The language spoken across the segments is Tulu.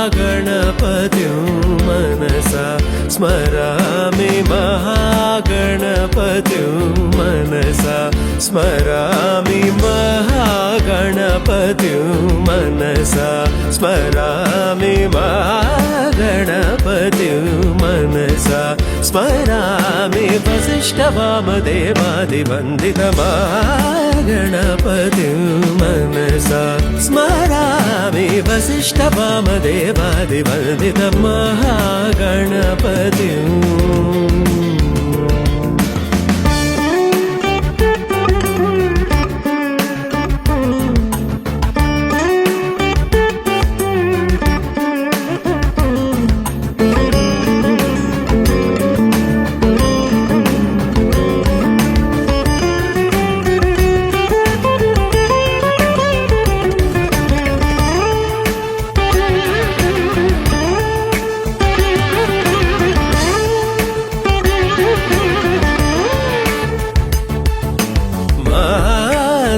महागणपतिं मनसा स्मरामि महागणपतिं मनसा स्मरामि महागणपतिं मनसा स्मरामि महागणपतिं मनसा स्मरामि वसिष्ठवामदेवादिवन्दितमहागणपतिं मनसा स्मरामि वसिष्ठवामदेवादिवन्दितमहागणपतिम्।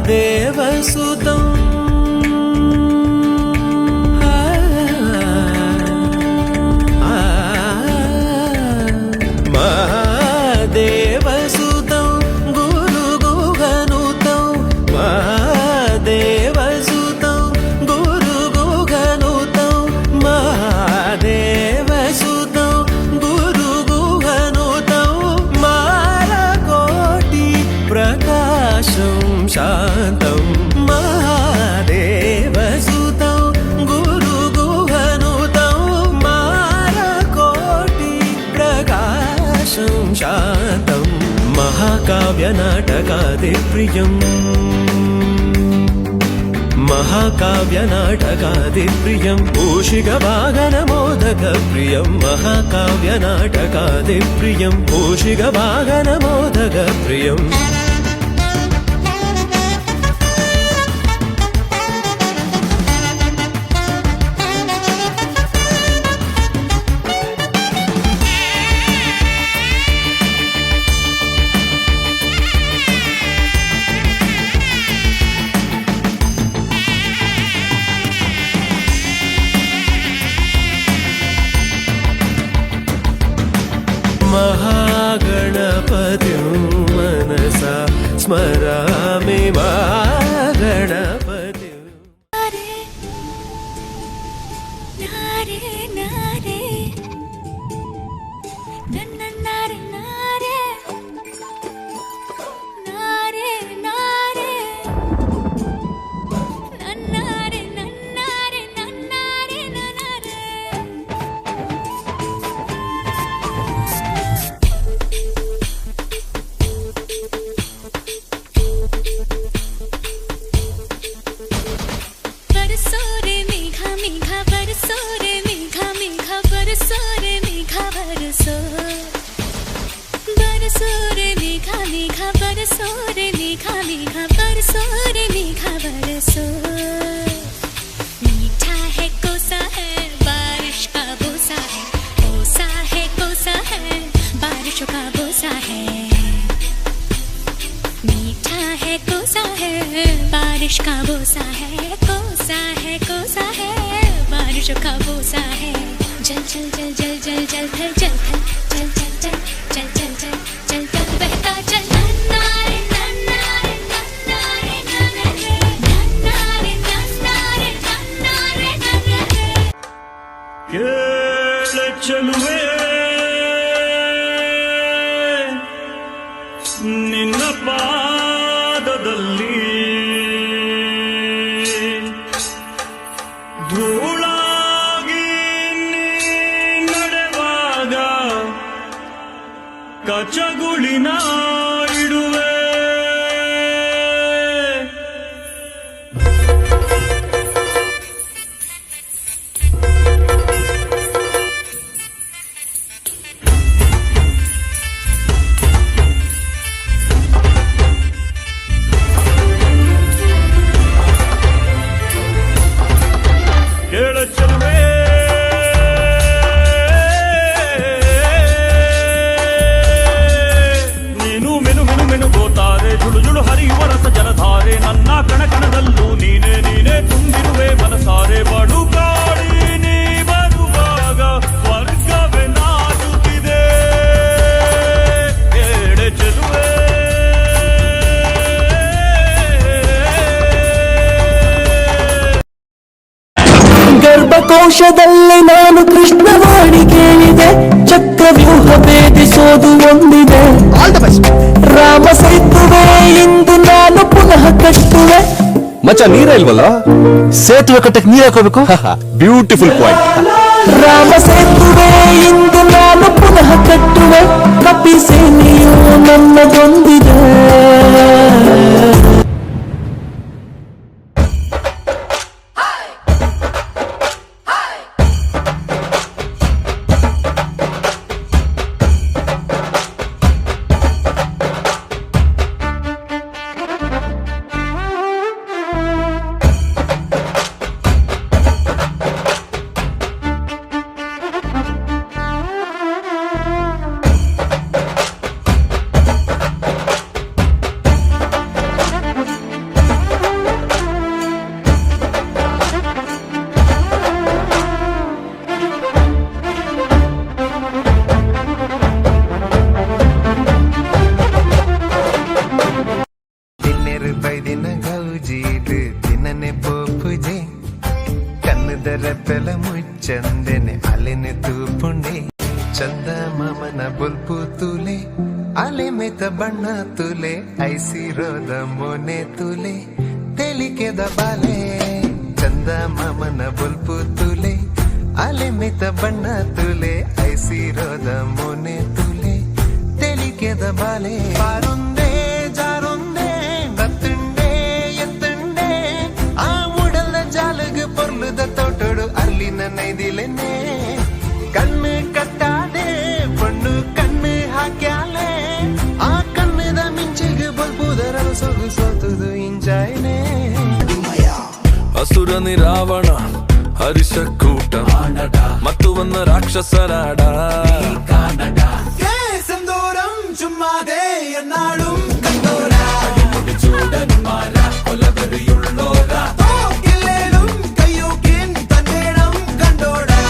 महादेवसुतं महादेवसुतं गुरुगुहनुतं महादेवसुतं गुरुगुहनुतं महादेवसुतं गुरुगुहनुतं मारकोटि प्रकाशं शान्तं महादेवसुतं गुरुगुहनुतं मारकोटि प्रकाशं शान्तं महाकाव्यनाटकादिप्रियम् महाकाव्यनाटकादिप्रियं मूषिकवाहनमोदकप्रियं महाकाव्यनाटकादिप्रियं मूषिकवाहनमोदकप्रियम्। महागणपतिं मनसा स्मरामि महागणपतिं। ನಾರೆ ನಾರೆ ನನ್ನ ನಾರೆ ನಾರೆ ನಾರೆ ನಾರೆ ನನ್ನಾರೆ ನನ್ನಾರೆ ನನ್ನಾರೆ ನನ್ನಾರೆ. बरसो रे मेघा मेघा बरसो रे मेघा मेघा बरसो रे मेघा बरसो बरसो रे मेघा मेघा बरसो रे मेघा मेघा बरसो रे मेघा बरसो। मीठा है कोसा है बारिश का बोसा है, कोसा है कोसा है बारिश का बोसा है। मीठा है कोसा है बारिश का बोसा है, कोसा है कोसा है बारिश का बोसा है। जल जल जल जल जल जल थल जल थल जल जल जल जल जल जल जल जल बहता चल। नन्नारे नन्नारे नन्नारे नन्नारे नन्नारे नन्नारे नन्नारे नन्नारे। ಕೇಳೆ ಚೆಲುವೆ ನಿನ್ನ ಪಾದದಲ್ಲಿ ಧೂಳಾಗಿ ನೀ ನಡೆವಾಗ ಕಚಗುಳಿನ ಇಡುವೆ. ಕೋಶದಲ್ಲಿ ನಾನು ಕೃಷ್ಣವಾಣಿ ಕೇಳಿದೆ, ಚಕ್ರವ್ಯೂಹ ಭೇದಿಸೋದು ಒಂದಿದೆ. ರಾಮ ಸೇತುವೆ ಇಂದು ನಾನು ಪುನಃ ಕಟ್ಟುವೆ. ಮಚ್ಚ, ನೀರ ಇಲ್ವಲ್ಲ? ಸೇತುವೆ ಕಟ್ಟಕ್ ನೀರ್ ಹಾಕೋಬೇಕು. Beautiful point. Rama ಸೇತುವೆ ಇಂದು ನಾನು ಪುನಃ ಕಟ್ಟುವೆ, ಕಪಿ ಸೇನೆಯು ನನ್ನದೊಂದಿದೆ. ತಿನ್ನೆರು ಬೈದಿನ ಗೌಜೀಡು ತಿನ್ನನೆ ಪೋಪುಜೆ, ಕಣ್ಣುದರ ಪೆಲ ಮುಚ್ಚಂದೆನೆ ಅಲೆನೆ ತೂಪುಂಡೆ. ಚಂದ ಮಾಮನ ಬೊಲ್ಪು ತೂಲೆ, ಅಲೆ ಮೆತ ಬಣ್ಣ ತುಲೆ, ಐಸಿರೋದ ಮೋನೆ ತುಲೆ, ತೆಲಿಕೆದ ಬಾಲೆ. ಚಂದ ಮಾಮನ ಬೊಲ್ಪು ತುಲೆ, ಅಲೆ ಮೆತ ಬಣ್ಣ ತುಲೆ, ಐಸಿರೋದ ಮೋನೆ ತುಲೆ, ತೆಲಿಕೆದ ಬಾಲೆ. ಪಾರೊಂದೇ ಜಾರೊಂದೇ ಬತ್ತುಂಡೆ ಎತ್ತುಂಡೆ, ಆ ಉಡಲ ಜಾಲಗ ಪೊರ್ಲುದ ತೋಟೋಡು ಅಲ್ಲಿನ ನೈದಿಲೆನೆ. ಕಣ್ಣು ಕಟ್ಟಾದೆ ಪೊಣ್ಣು ಕಣ್ಣು ಹಾಕ್ಯಾಲೆ, ಆ ಕಣ್ಣದ ಮಿಂಚಿಗೆ ಬಲ್ಬುದರ ಸೊಗು ಸೋತುದು ಇಂಜಾಯ್ನೆ. ಅಸುರನಿ ರಾವಣ ಹರಿಷಕೂಟ ಮತ್ತು ವನ್ನ ರಾಕ್ಷಸರಾಡ. செந்தூரம் சும்மாதே என்னாலும் கண்டோரா. തോക്കില്ലേലും കയ്യൂക്കിൻ തന്നേടം കണ്ടോടാ.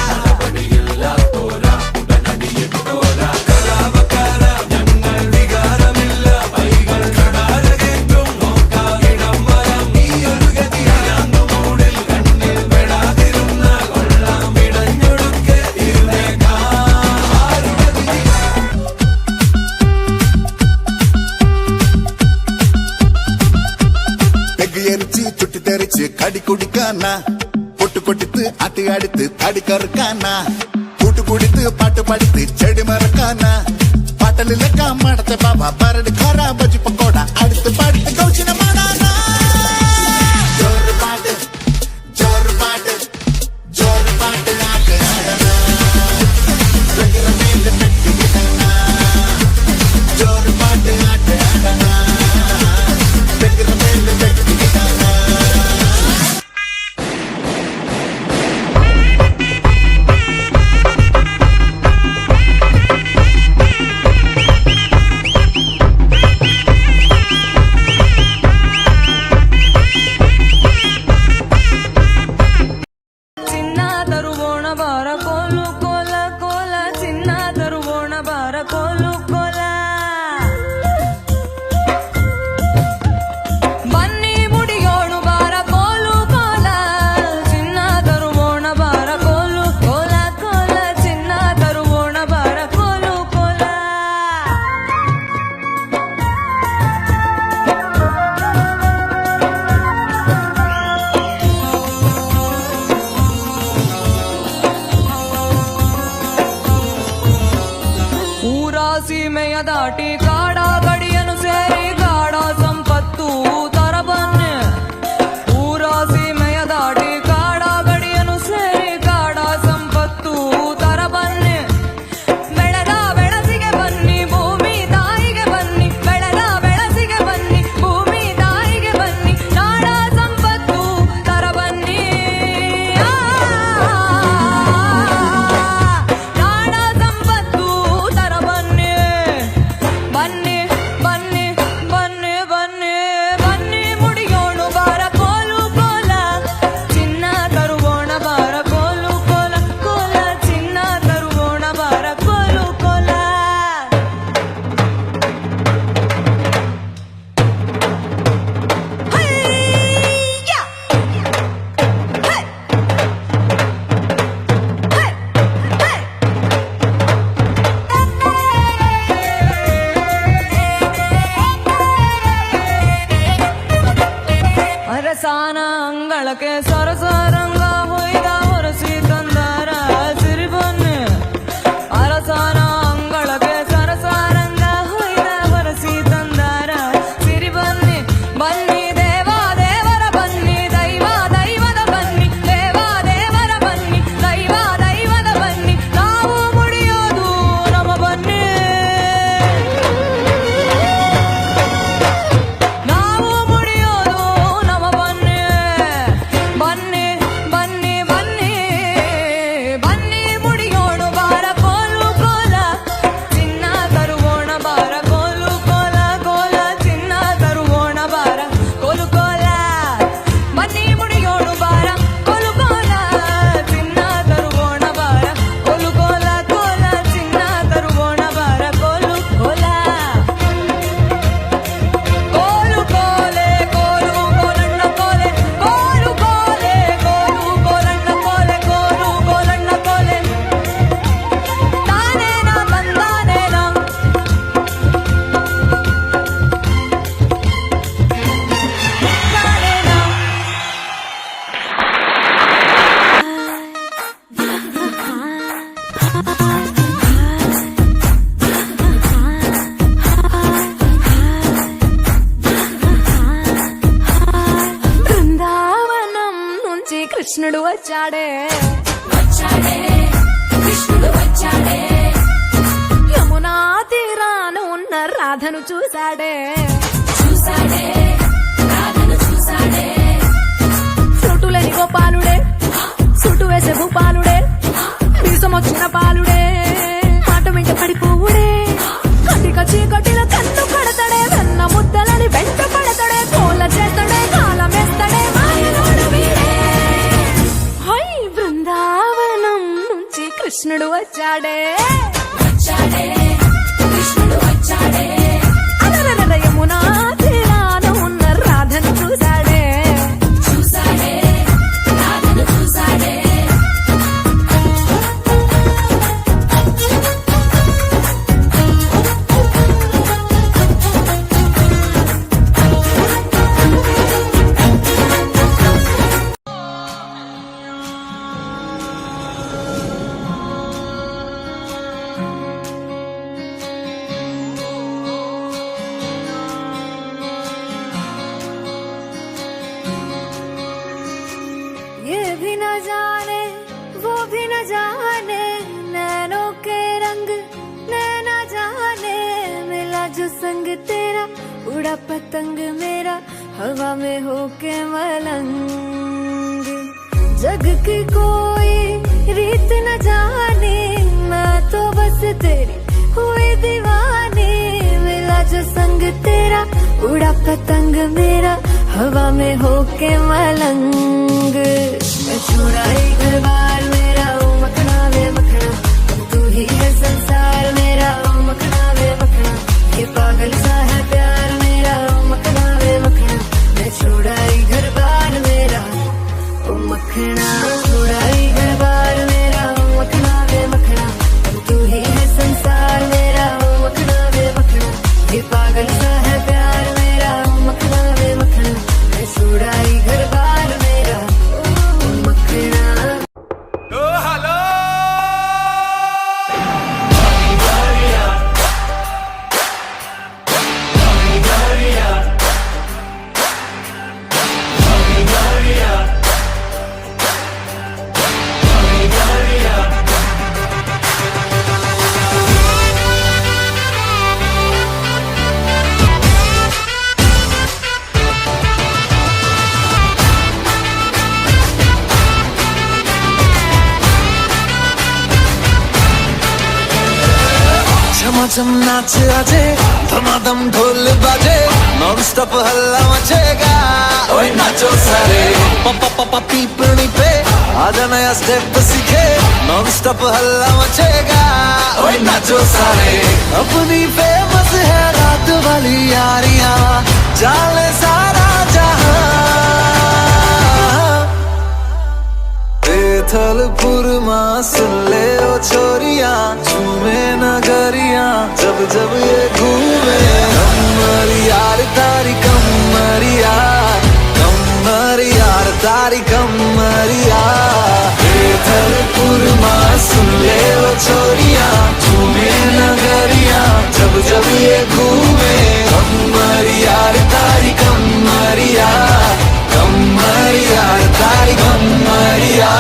பெக்கு எரிச்சு சுட்டி தெரிச்சு கடி குடிக்கானா, பொட்டு கொட்டித்து ஆட்டி அடித்து தடி கருக்கானா, கூட்டு குடித்து பாட்டு படித்து செடி மறக்கானா, பாட்டலில் காமாடத்த பாபா பரடு காரா பஜ்ஜி பக்கோடா அடுத்து பாட்டு கௌச்சின மாடானா. ஜோறு பாட்டு ஜோறு பாட்டு ஜோறு பாட்டு நாட்டு ஆடனா. வெக்கிற மேல பெட்டிக்கிட்டனா. ஜோறு பாட்டு ஆட்டு ஆடனா. வெக்கிற மேல பெட்டிக்கிட்டனா. ಅರಸಾನ ಅಂಗಳಕ್ಕೆ ಸರಸರಂಗ ಹೊಯ್ದ ಹೊರಸಿ ತಂದರ ಸಿರಿ ಬನ್ನಿ. ಅರಸಾನ ಅಂಗಳಕ್ಕೆ ಸರಸರಂಗ ಹೊಯ್ದ ಹೊರಸಿ ತಂದರ ಸಿರಿ ಬನ್ನಿ. ಬನ್ನಿ ದೇವಾ ದೇವರ ಬನ್ನಿ, ದೈವ ದೈವದ ಬನ್ನಿ, ದೇವಾ ದೇವರ ಬನ್ನಿ, ದೈವ ದೈವದ ಬನ್ನಿ, ನಾವು ಮುಡಿಯೋದು ನಮ್ಮ ಬನ್ನಿ, ನಾವು ಮುಡಿಯೋದು ನಮ್ಮ ಬನ್ನಿ. ಬನ್ನಿ ಬನ್ನಿ ಬನ್ನಿ ಬನ್ನಿ ಮುಡಿಯೋಣ ಬಾರ ಕೋಲು ಕೋಲ ಚಿನ್ನ ತರುವೋಣ ಬಾರ ಕೋಲು ಕೋಲ ಕೋಲ ಚಿನ್ನ ತರುವೋಣ ಬಾರ ಕೋಲು ಕೋಲ. ಬನ್ನಿ ಮುಡಿಯೋಣ ಬಾರ ಕೋಲು ಕೋಲ ಚಿನ್ನ ತರುವೋಣ ಬಾರ ಕೋಲು ಕೋಲ ಕೋಲ ಚಿನ್ನ ತರುವೋಣ ಬಾರ ಕೋಲು ಕೋಲ. ಕೋಲು ಕೋಲೆ ಕೋಲು ಕೋಲಣ್ಣ ಕೋಲೆ, ಕೋಲು ಕೋಲೆ ಕೋಲು ಕೋಲಣ್ಣ ಕೋಲೆ, ಕೋಲು ಕೋಲಣ್ಣ ಕೋಲೆ, ತಾನೇನ ಬಂದಾನೇನ. ತಾನೇನ. బృందావనం నుంచి కృష్ణుడు వచ్చాడే, వచ్చాడే కృష్ణుడు వచ్చాడే. యమునా తీరాన ఉన్న రాధను చూశాడే, చూశాడే రాధను చూశాడే. ఫ్లూటులేని గోపాలుడే, సుటు వేసే భూపాలుడే, మీసమొచ్చిన బాలుడే, మాట వెంట పడిపోవుడే, కటిక చీకటిల కన్ను కడతడే, వెన్న ముద్దలని వెంట పడతడే, కోల చేతడే, కాలమేస్తడే, మాయలోడు వీడే. హై, బృందావనం నుంచి కృష్ణుడు వచ్చాడే, వచ్చాడే కృష్ణుడు వచ్చాడే. అలరర, యమునా తీరాన ఉన్న రాధను చూశాడే, చూశాడే రాధను చూశాడే. ये भी न जाने वो भी न जाने, नैनों के रंग नैना जाने। मिला जो संग तेरा, उड़ा पतंग मेरा, हवा में होके मलंग। जग की कोई रीत न जाने, मैं तो बस तेरी हुई दीवानी। मिला जो संग तेरा, उड़ा पतंग मेरा, हवा में होके मलंग। मैं छोड़ा ही घर बार मेरा, ओ मखना वे मखना, अब तू ही है संसार मेरा, ओ मखना वे मखना। ये पागल सा है प्यार मेरा, ओ मखना वे मखना। मैं छोड़ा ही घर बार मेरा, ओ मखना। छोड़ा ही घर बार मेरा, ओ मखना वे मखना, अब तू ही है संसार मेरा, ओ मखना वे मखना। ये पागल सा है प्यार मेरा, ओ मखना वे मखना। मैं छोड़ा ही घर बार मेरा, ओ मखना। ഹലോ. छमाछम नाच आजे, धमाधम ढोल बाजे, नॉन स्टॉप हल्ला मचेगा, ओए नाचो सारे। पप्पा पप्पा पीपनी पे आजा, नया स्टेप सीखे, नॉन स्टॉप हल्ला मचेगा, ओए नाचो सारे। अपनी फेमस है रात वाली यारियां, जाने सारा जहां। बेथलपुर माँ सुन ले ओ छोरिया, झूमे नगरिया जब जब ये घूमे। कमर यार तारी कमरिया, कमर। जब जब ये घूमे। कमर यार तारी कमरिया, कमर यार तारी कमरिया।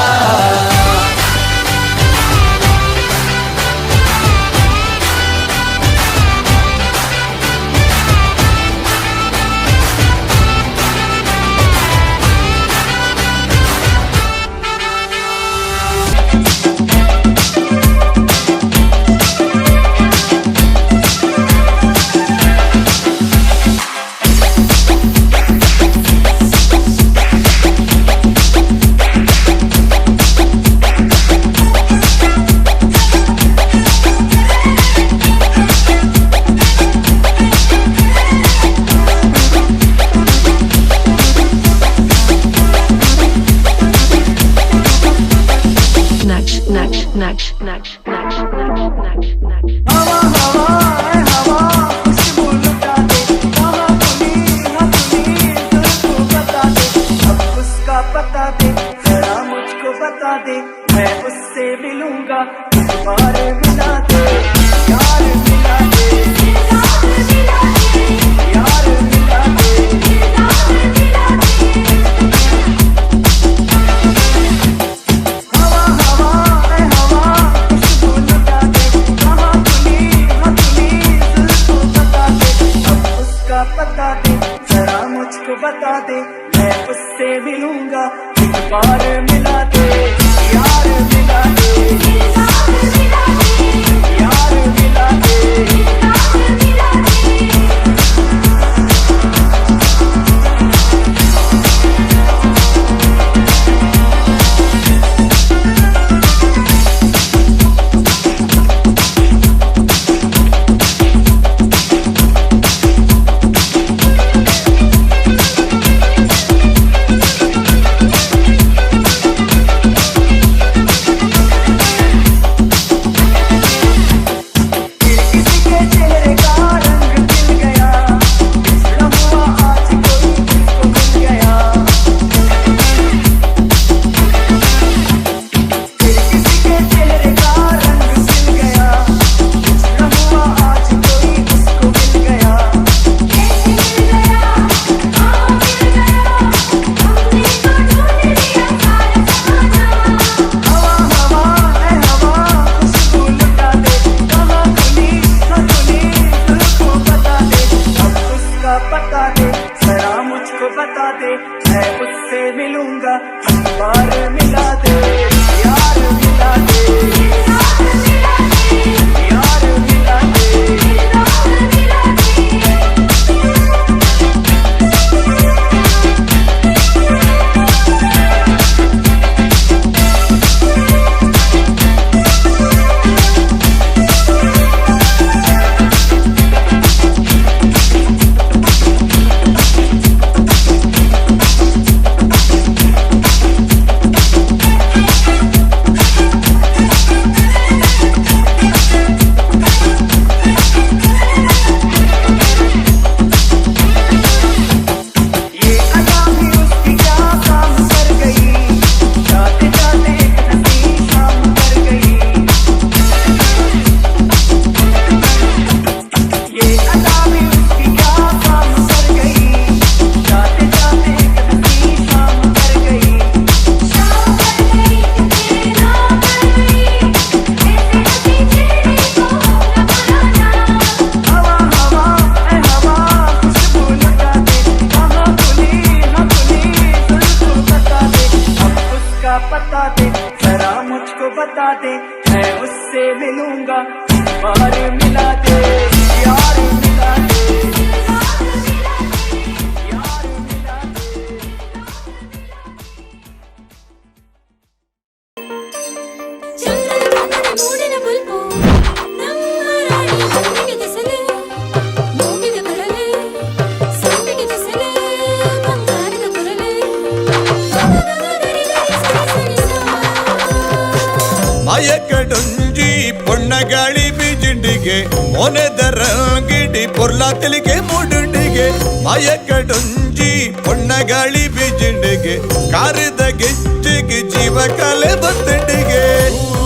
ಮಯಕಡೊಂಜಿ ಪೊಣ್ಣಗಾಳಿ ಬಿಜಿಂಡಿಗೆ ಮೊನೆದರ ಗಿಡಿ ಪೊರ್ಲ ತೆಲಿಗೆ ಮುಡುಂಡಿಗೆ ಮಯಕಡೊಂಜಿ ಪೊಣ್ಣಗಾಳಿ ಬಿಜಿಂಡಿಗೆ ಕಾರದ ಗೆಜ್ಜೆಗೆ ಜೀವ ಕಲೆ ಬತ್ತಂಡಿಗೆ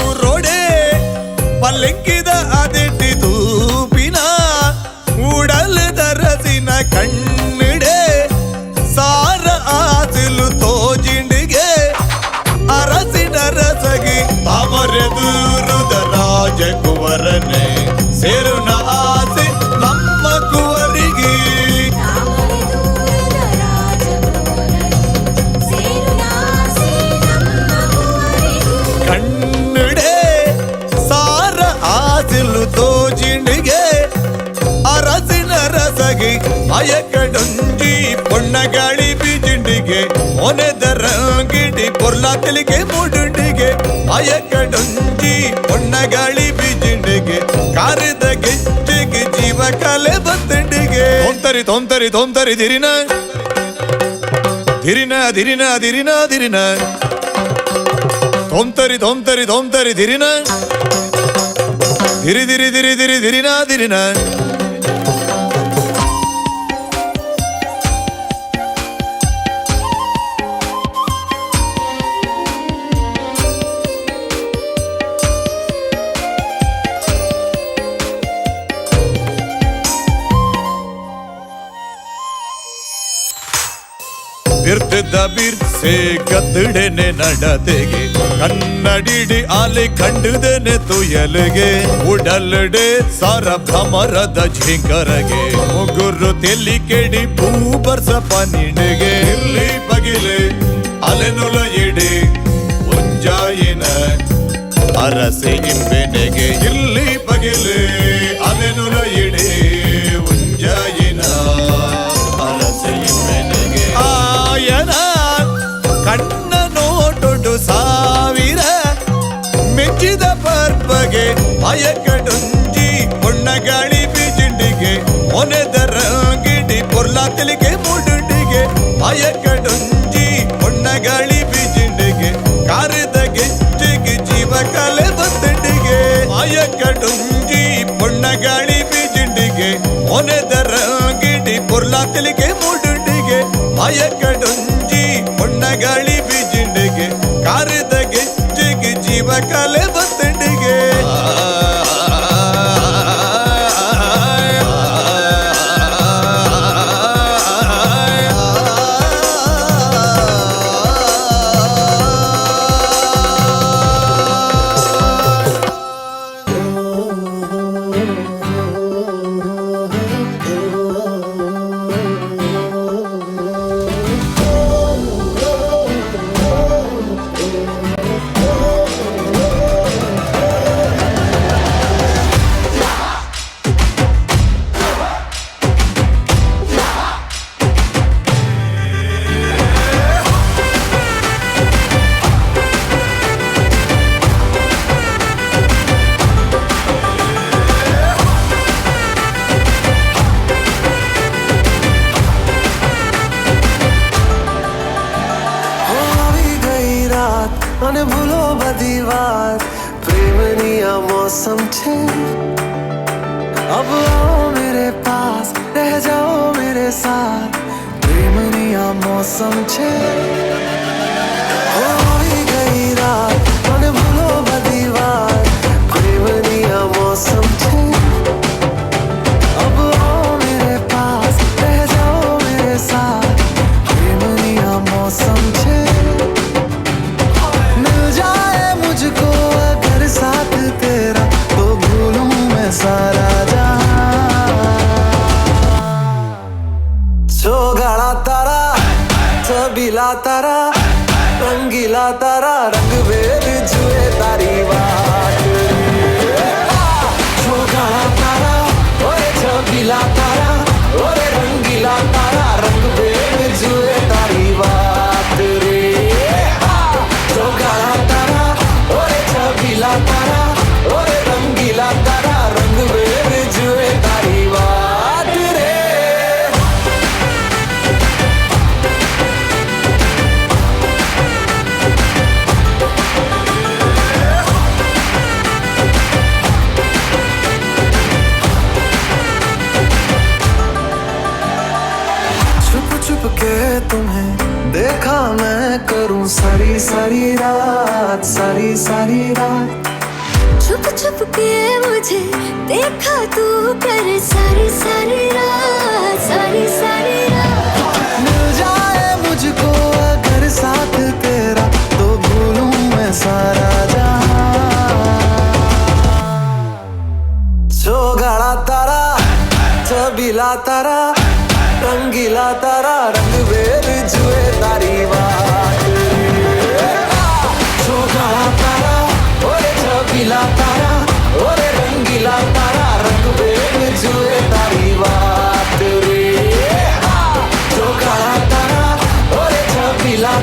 ಊರೋಡೆ ಪಲ್ಲಂಕಿದ ಅದಿಟ್ಟಿದು ಪಿನ ಮೊನೆದರಂಗಿಡಿ ಪೊರ್ಲ ತೆಲಿಗೆ ಮೂಡುಂಡಿಗೆ ಮಾಯಕಡೊಂಜಿ ಪೊಣ್ಣಗಾಳಿ ಬಿಜಿಂಡಿಗೆ ಕಾರದ ಗೆಜ್ಜೆಗೆ ಜೀವ ಕಲೆ ಬತ್ತಂಡಿಗೆ ತೊಂತರಿ ತೊಂತರಿ ತೊಂತರಿ ಧಿರಿನ ಧಿರಿನ ಧಿರಿನ ಧಿರಿನ ಧಿರಿನ ತೊಂತರಿ ತೊಂತರಿ ತೊಂತರಿ ಧಿರಿನ ಧಿರಿ ಧಿರಿ ಧಿರಿ ಧಿರಿ ಧಿರಿನ ಧಿರಿನ. ಬಿರ್ತಿದ್ದ ಬಿರ್ಸೆ ಕತ್ತಡೆನೆ ನಡತೆಗೆ ಕನ್ನಡಿಡಿ ಆಲೆ ಕಂಡುದನೆ ತುಯಲಿಗೆ ಉಡಲಡೆ ಸಾರ ಭ್ರಮರದ ಝಿಂಕರಗೆ ಮುಗುರು ತೆಲಿ ಕೆಡಿ ಪೂ ಬರ್ಸ ಪನಿಡೆಗೆ ಇರ್ಲಿ ಬಗಿಲೆ ಅಲೆನುಲ ಇಡಿ ಒಂಜಾಯಿನ ಅರಸೆ ಇಂಬೆನೆಗೆ ಇಲ್ಲಿ ಬಗಿಲೆ ಅಲೆನುಲ ಇಡಿ ಒಂಜಾಯಿನ ಅರಸೆ ಇಂಬೆನೆಗೆ ಆಯನ ಕಣ್ಣ ನೋಟುಡು ಸಾವಿರ ಮೆಚ್ಚಿದ ಪರ್ಪಗೆ ಮಯಕಡೊಂಜಿ ಪೊಣ್ಣಗಾಳಿ ಬಿಜಿಂಡಿಗೆ ಮೊನೆದರಂಗಿಡಿ ಪೊರ್ಲ ತೆಲಿಗೆ ಮೂಡುಂಡಿಗೆ ಮಯಕಡೊಂಜಿ ಪೊಣ್ಣಗಾಳಿ ಬಿಜಿಂಡಿಗೆ ಕಾರದ ಗೆಜ್ಜೆಗೆ ಜೀವ ಕಲೆ ಬತ್ತಂಡಿಗೆ ಮಯಕಡೊಂಜಿ ಪೊಣ್ಣಗಾಳಿ ಬಿಜಿಂಡಿಗೆ ಮೊನೆದರಂಗಿಡಿ ಪೊರ್ಲ ತೆಲಿಗೆ ಮೂಡುಂಡಿಗೆ ಮಯಕಡೊಂಜಿ ಪೊಣ್ಣಗಾಳಿ ಬಿಜಿಂಡಿಗೆ ಕಾರದ ಗೆಜ್ಜೆಗೆ ಜೀವ ಕಲೆ ಬತ್ತಂಡಿಗೆ. અને ભૂલો બધી વાત પ્રેમની આ મોસમ છે. अब आओ मेरे पास रह जाओ मेरे साथ પ્રેમની આ મોસમ છે. હો આવી ગઈ રાત અને ભૂલો બધી વાત પ્રેમની આ મોસમ છે. अब आओ मेरे पास रह जाओ मेरे साथ પ્રેમની આ મોસમ છે. मिल जाए मुझको अगर साथ तेरा तो भूलूं मैं सारा जहां। छोगाड़ा तारा छबीला तारा रंगीला तारा रंग बेर जुए तारी बात। छोगाड़ा तारा ओए छबीला तारा ओए रंगीला तारा रंग बेर जुए तारी बात रे। छोगाड़ा तारा ओए छबीला तारा ओए रंगीला तारा रंग बेर जुए तारी बात रे। छुप छुप के तुम्हें देखा मैं करूं सारी सारी रात सारी सारी रात। छुप छुप के मुझे देखा तू कर सारी सारी रात सारी सारी रात। मिल जाए मुझको अगर साथ तेरा तो भूलूं मैं सारा जहां। छोगाड़ा तारा छबीला तारा रंगीला तारा रंग बेर जुए तारी बात। छोगाड़ा तारा ओए छबीला तारा ओए रंगीला तारा रंग बेर जुए तारी बात रे। छोगाड़ा तारा ओए छबीला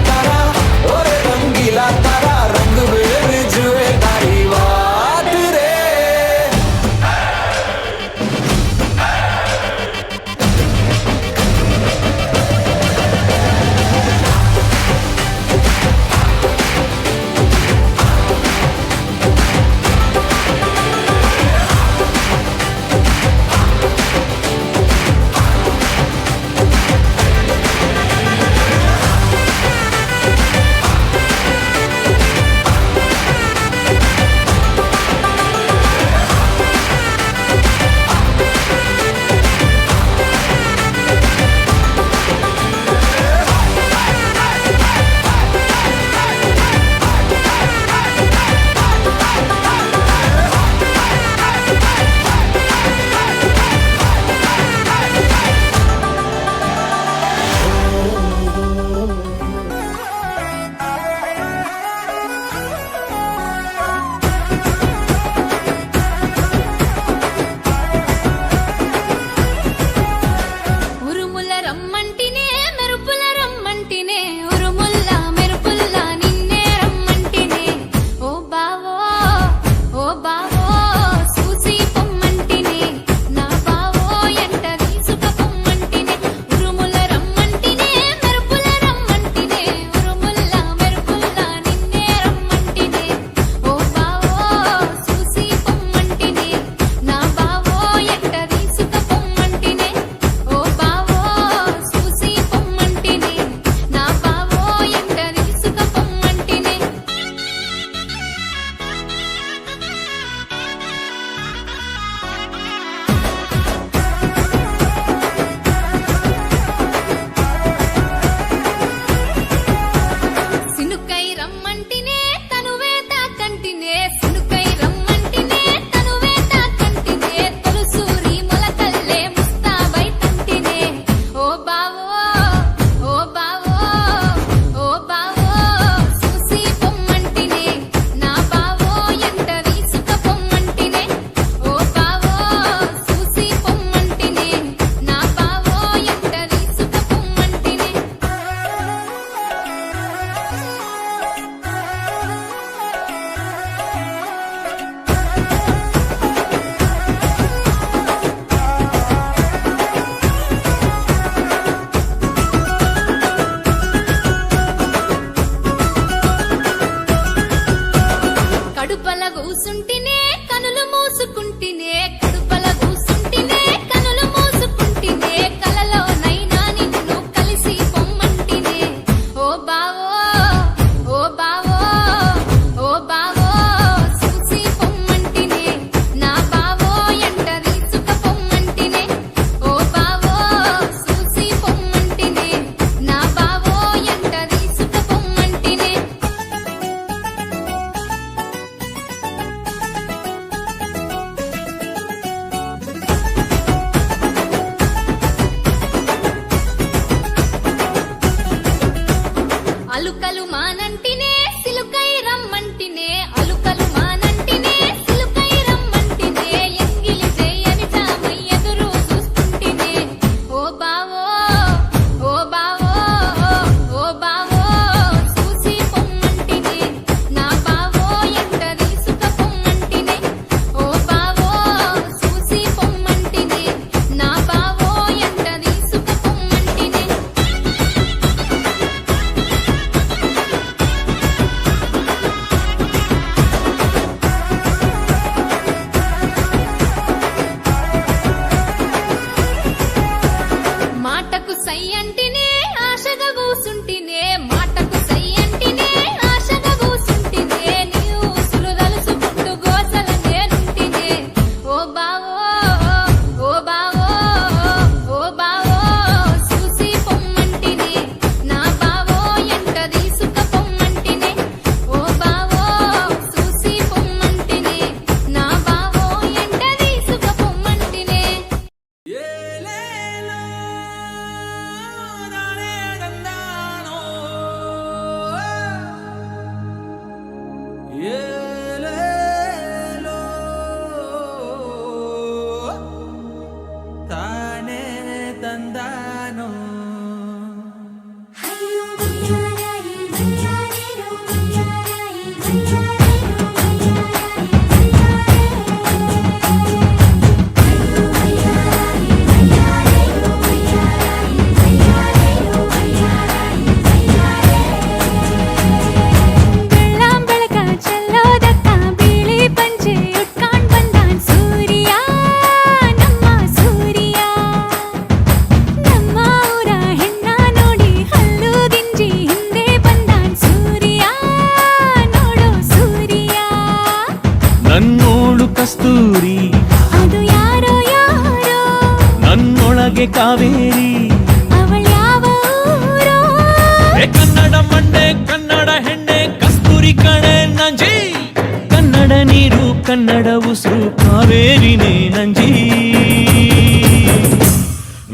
ಕಾವೇರಿನೇ ನಂಜಿ.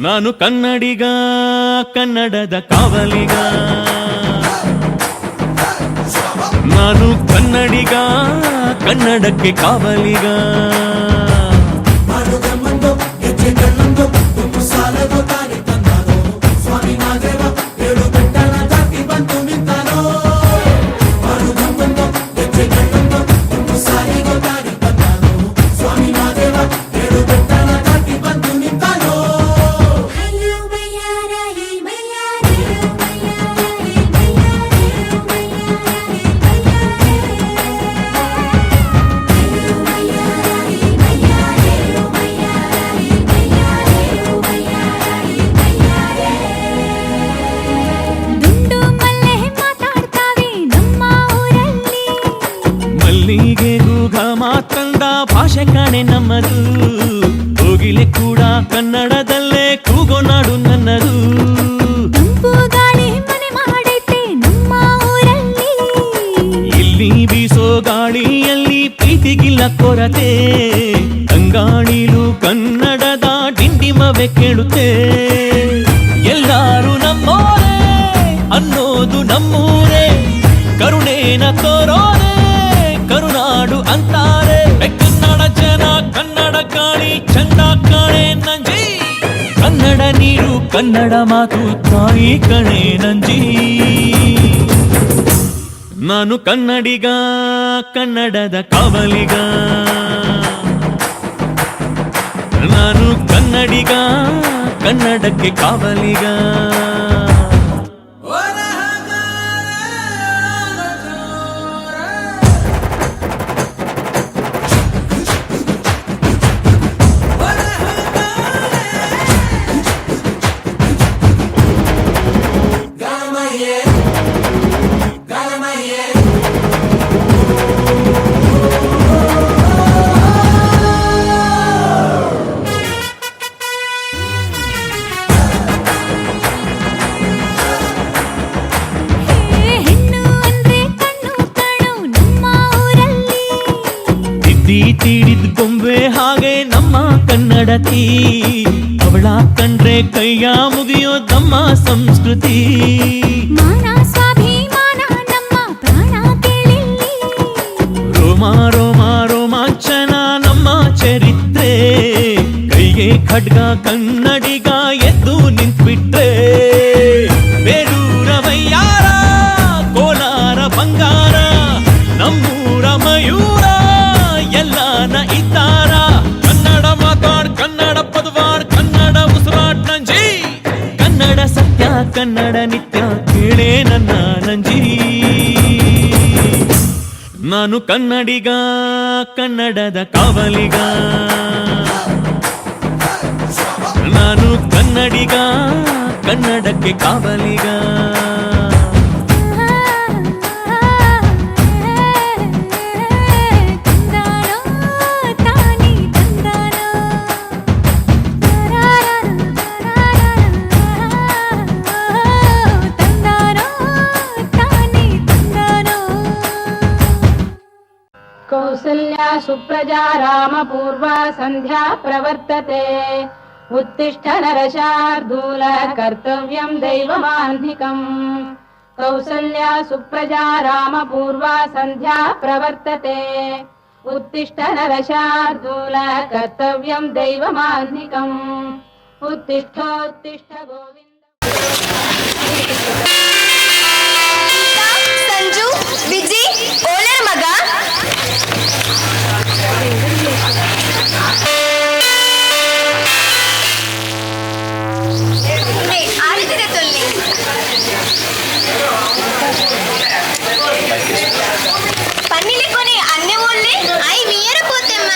ನಾನು ಕನ್ನಡಿಗ, ಕನ್ನಡದ ಕಾವಲಿಗ. ನಾನು ಕನ್ನಡಿಗ, ಕನ್ನಡಕ್ಕೆ ಕಾವಲಿಗ. ದುಂಡು ಮಲ್ಲೆ ಮಾತಾಡ್ತಾವೆ ನಮ್ಮ ಊರಲ್ಲಿ. ಮಲ್ಲಿಗೆಗೂ ಘಮ ತಂದ ಭಾಷೆ ಕಾಣೆ ನಮ್ಮದು. ಕೋಗಿಲೆ ಕೂಡ ಕನ್ನಡದಲ್ಲೇ ಕೂಗೋ ನಾಡು ನನ್ನದು. ತಂಪು ಗಾಳಿ ಮನೆ ಮಾಡೈತೆ ನಮ್ಮ ಊರಲ್ಲಿ. ಇಲ್ಲಿ ಬೀಸೋ ಗಾಳಿಯಲ್ಲಿ ಪ್ರೀತಿಗಿಲ್ಲ ಕೊರತೆ. ಅಂಗಾಣಿಲು ಕನ್ನಡದ ಡಿಂಡಿಮವೆ ಕೇಳುತ್ತೆ. ಎಲ್ಲಾರು ನಮ್ಮೋರೇ ಅನ್ನೋದು ನಮ್ಮೂರೇ. ಕರುಣೇನ ತೋರೋರೆ ಕರುನಾಡು ಅಂತಾರೆ. ಕನ್ನಡ ಜನ, ಕನ್ನಡ ಗಾಳಿ ಚಂದ ಕಾಣೆ ನಂಜಿ. ಕನ್ನಡ ನೀರು, ಕನ್ನಡ ಮಾತು ತಾಯಿ ಕಣೆ ನಂಜಿ. ನಾನು ಕನ್ನಡಿಗ, ಕನ್ನಡದ ಕಾವಲಿಗ. ನಾನು ಕನ್ನಡಿಗ, ಕನ್ನಡಕ್ಕೆ ಕಾವಲಿಗ. ಹೇ, ಹೆಣ್ಣು ಅಂದ್ರೆ ಕಣ್ಣು ಕಾಣು ನಮ್ಮ ಊರಲ್ಲಿ. ತಿದ್ದಿ ತೀಡಿದ ಗೊಂಬೆ ಹಾಗೆ ನಮ್ಮ ಕನ್ನಡತಿ. ಅವಳ ಕಂಡ್ರೆ ಕೈಯ ಮುಗಿಯೋ ನಮ್ಮ ಸಂಸ್ಕೃತಿ. ಮಾನ ಸ್ವಾಭಿಮಾನ ನಮ್ಮ ಪ್ರಾಣ ಕೇಳಿಲ್ಲಿ. ರೋಮ ರೋಮ ರೋಮಾಂಚನ ನಮ್ಮ ಚರಿತ್ರೆ. ಕೈಗೆ ಖಡ್ಗ ಕನ್ನಡಿಗ ಎದ್ದು ನಿಂತ್ಬಿಟ್ರೆ. ಬೇಲೂರ ವೈಯಾರ, ಕೋಲಾರ ಬಂಗಾರ, ನಮ್ಮೂರ ಮಯೂರ ಎಲ್ಲಾನ ಇದ್ದಾರ. ಕನ್ನಡ ಮಾತಾಡ್, ಕನ್ನಡ ಪದವಾಡ್, ಕನ್ನಡ ಉಸಿರಾಡ್ ನಂಜಿ. ಕನ್ನಡ ಸತ್ಯ, ಕನ್ನಡ ನಿತ್ಯ ಕೇಳೇ ನನ್ನ ನಂಜಿ. ನಾನು ಕನ್ನಡಿಗ, ಕನ್ನಡದ ಕಾವಲಿಗ. ನಾನು ಕನ್ನಡಿಗ, ಕನ್ನಡಕ್ಕೆ ಕಾವಲಿಗ. ತಂದಾನೋ ತಾನಿ ತಂದಾನೋ, ತಂದಾನೋ ತಾನಿ ತಂದಾನೋ. ಕೌಸಲ್ಯಾ ಸುಪ್ರಜಾ ರಾಮ ಪೂರ್ವಾ ಸಂಧ್ಯಾ ಪ್ರವರ್ತತೆ. ಉತ್ತಿಷ್ಠ ನರಶಾರ್ದೂಲ ಕರ್ತವ್ಯಂ ದೈವಮಾಹ್ನಿಕಂ. ಕೌಸಲ್ಯಾ ಸುಪ್ರಜಾ ರಾಮ ಪೂರ್ವಾ ಸಂಧ್ಯಾ ಪ್ರವರ್ತತೆ. ಉತ್ತಿಷ್ಠ ನರಶಾರ್ದೂಲ ಕರ್ತವ್ಯಂ ದೈವಮಾಹ್ನಿಕಂ. ಉತ್ತಿಷ್ಠೋತ್ತಿಷ್ಠ ಗೋವಿಂದ. ಸಂಜು, ವಿಜಿ, ಓಲರ್ ಮಗ? ಆರತಿ ತೊಲ್ಲಿ. ಪನ್ನಿಲೆ ಕೊನೆ ಅನ್ನೆ ಓಲ್ಲೆ. I ವೀರ ಪೋತೆಮ್ಮ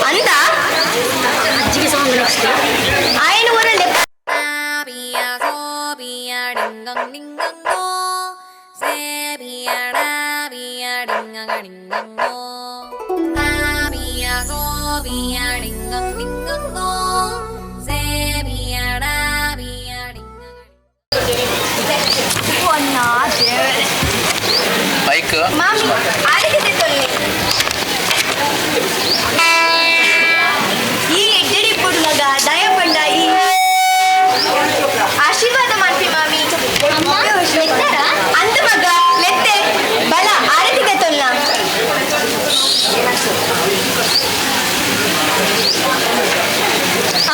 ಅಂದ ఆయన ಊರಲ್ಲಿ. ಮೈಕ್ ಮಾಮಿ ಆರತಿ ತೊಲ್ಲೆ ಈ ಎಡ್ಡೆಡಿ ಪೊಡು ಮಗ ದಯ ಪಂಡ ಈ ಆಶೀರ್ವಾದ ಮಾಡ್ತಿ ಮಾಮಿ. ಅಂದ ಮಗ ಲೆತ್ತೆ ಬಲ ಆರತಿ ತೊಲ್ಲ.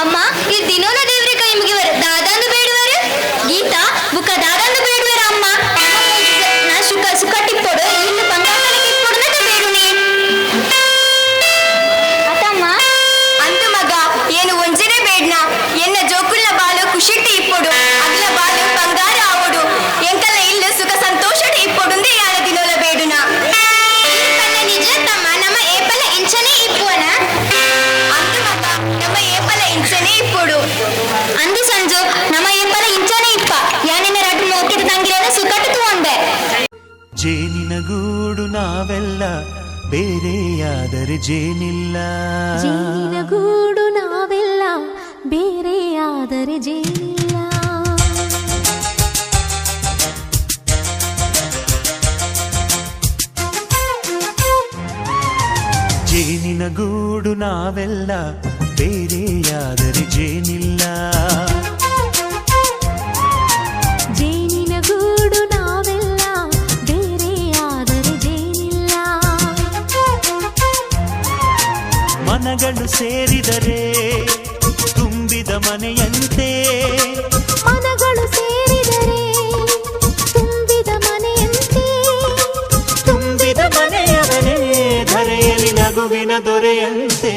ಅಮ್ಮ ಈ ದಿನೋನ ದೇವ್ರೆ ಕೈ ಮುಗಿವರು ದಾದಾಂದು ಬೇಡುವರು ಗೀತಾ ಬುಕ್ಕ ದಾದಾಂದು ಬೇಡುವರು ಅಮ್ಮ. ನಾ ಸುಖ ಸುಖ ಟಿಪ್ಪೊಡು ಇನ್ನು ಬಂಗಾರ ಟಿಪ್ಪೊಡು ಬೇಡುನಿ ಅತ್ತಮ್ಮ. ಅಂದು ಮಗ ಏನು ಒಂಜನೆ ಬೇಡ್ನ ಎನ್ನ ಜೋಕುಲ್ನ ಬಾಲು ಖುಷಿಟ್ಟು ಇಪ್ಪೊಡು ಅಗ್ಲ ಬಾಲು ಬಂಗಾರ ಆವೊಡು ಎಂಕಲ ಇಲ್ಲು ಸುಖ ಸಂತೋಷಟ ಇಪ್ಪೊಡುಂದೇ ಯಾರ ದಿನೋಲ ಬೇಡುನ. ನಿಜ ತಮ್ಮ ನಮ್ಮ ಏಪಲ ಇಂಚನೇ ಇಪ್ಪುವನ. ಅಂದು ಮಗ ನಮ್ಮ ಏಪಲ ಇಂಚನೇ ಇಪ್ಪೊಡು. ಅಂದು ಸಂಜು ನಮ್ಮ ಏಪಲ ಇಂಚನೇ ಇಪ್ಪ ಯಾನಿನ ರಡ್ಡು ಮೋಕಿದ ತಂಗಿರನ ಸುಖಟ್ಟು ತೂವಂಬೆ. ಜೇನಿನ ಗೂಡು ನಾವೆಲ್ಲ ಬೇರೆಯಾದರೆ ಜೇನಿಲ್ಲ. ಜೇನಿನ ಗೂಡು ನಾವೆಲ್ಲ ಬೇರೆಯಾದರೆ ಜೇನಿಲ್ಲ. ಜೇನಿನ ಗೂಡು ನಾವೆಲ್ಲ ಬೇರೆಯಾದರೆ ಜೇನಿಲ್ಲ. ಜೇನಿನ ಗೂಡು ನಾವೆಲ್ಲ ಬೇರೆಯಾದರೆ ಜೇನಿಲ್ಲ. ಮನಗಳು ಸೇರಿದರೆ ತುಂಬಿದ ಮನೆಯಂತೆ. ಮನಗಳು ಸೇರಿದರೆ ತುಂಬಿದ ಮನೆಯಂತೆ. ತುಂಬಿದ ಮನೆಯವನೇ ಧರೆಯಲ್ಲಿ ನಗುವಿನ ದೊರೆಯಂತೆ.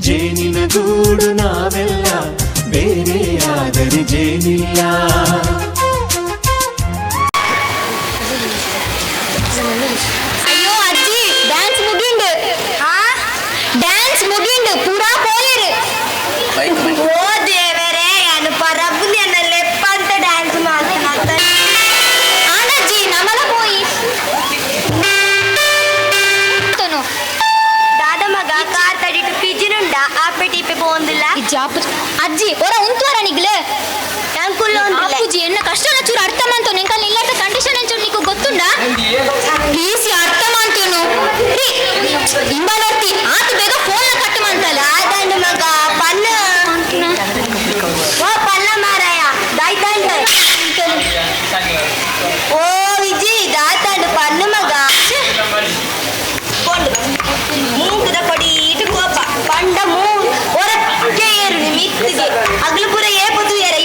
ಜೇನಿನ ಗೂಡು ನಾವೆಲ್ಲ ಬೇರೆಯಾದರೆ ಜೇನಿಲ್ಲ. ಅಯ್ಯೋ ಅಜ್ಜಿ ಡ್ಯಾನ್ಸ್ ಮುಗಿಂಡು. ಡ್ಯಾನ್ಸ್ ಮುಗಿಂಡು ಪೂರಾ ಪೋಲಿರು. ಓ ದೇವರೇ ಯಾನು ಪರಬು ನನ್ನ ಲೆಪ್ಪಂತ ಡ್ಯಾನ್ಸ್ ಮಾಡ್ತಾನ. ಆನಜ್ಜಿ ನಮಲ ಪೋಯಿ. ದಾದ ಮಗ ಕಾರ್ ತಡಿಟು ಪಿಜಿನುಂಡ ಆಪೆ ಟೀಪೆ ಪೋಂದಿಲ್ಲ. ಅಜ್ಜಿ ಒರ ಉಂತುವರ ನಿಗ್ಲು. ಅಂಕುಲ್ಲ. ಅಪ್ಪುಜಿ ಎನ್ನ ಕಷ್ಟ ಚೂರು ಅರ್ಥ ಮಾಡ್ತಾನೆ. ಎಂಕಲ್ ಇಲ್ಲಾಟ ಕಂಡೀಷನ್ ಎಂಚೂರು ನೀಕು ಗೊತ್ತುಂಡಾ? ಪ್ಲೀಸ್ ಅರ್ಥ ಮಾಡ್ತೇನು. ಇಂಬಾಲರ್ತಿ ಆತ ಬೇಗ ಫೋನ್ ಕಟ್ ಮಾಡ್ತಲ್ಲ. ಆದಂಡು ಮಗ ಪನ್ನ ಓ ಪಲ್ಲ ಮಾರಾಯ ದಾಯ್ತಾಂಡ. ಓ ವಿಜಿ ದಾತಾಂಡು ಪನ್ನು ಮಗ ಮೂಕುದ ಪಡಿ ಇటు ಕೋಪ ಪಂಡ ಮೂ ಒರಕ್ಕೆ ಏರು ಮಿತ್ತಿಗೆ ಅಗ್ಲು ಪೂರ ಏಪು ತೂಯರ.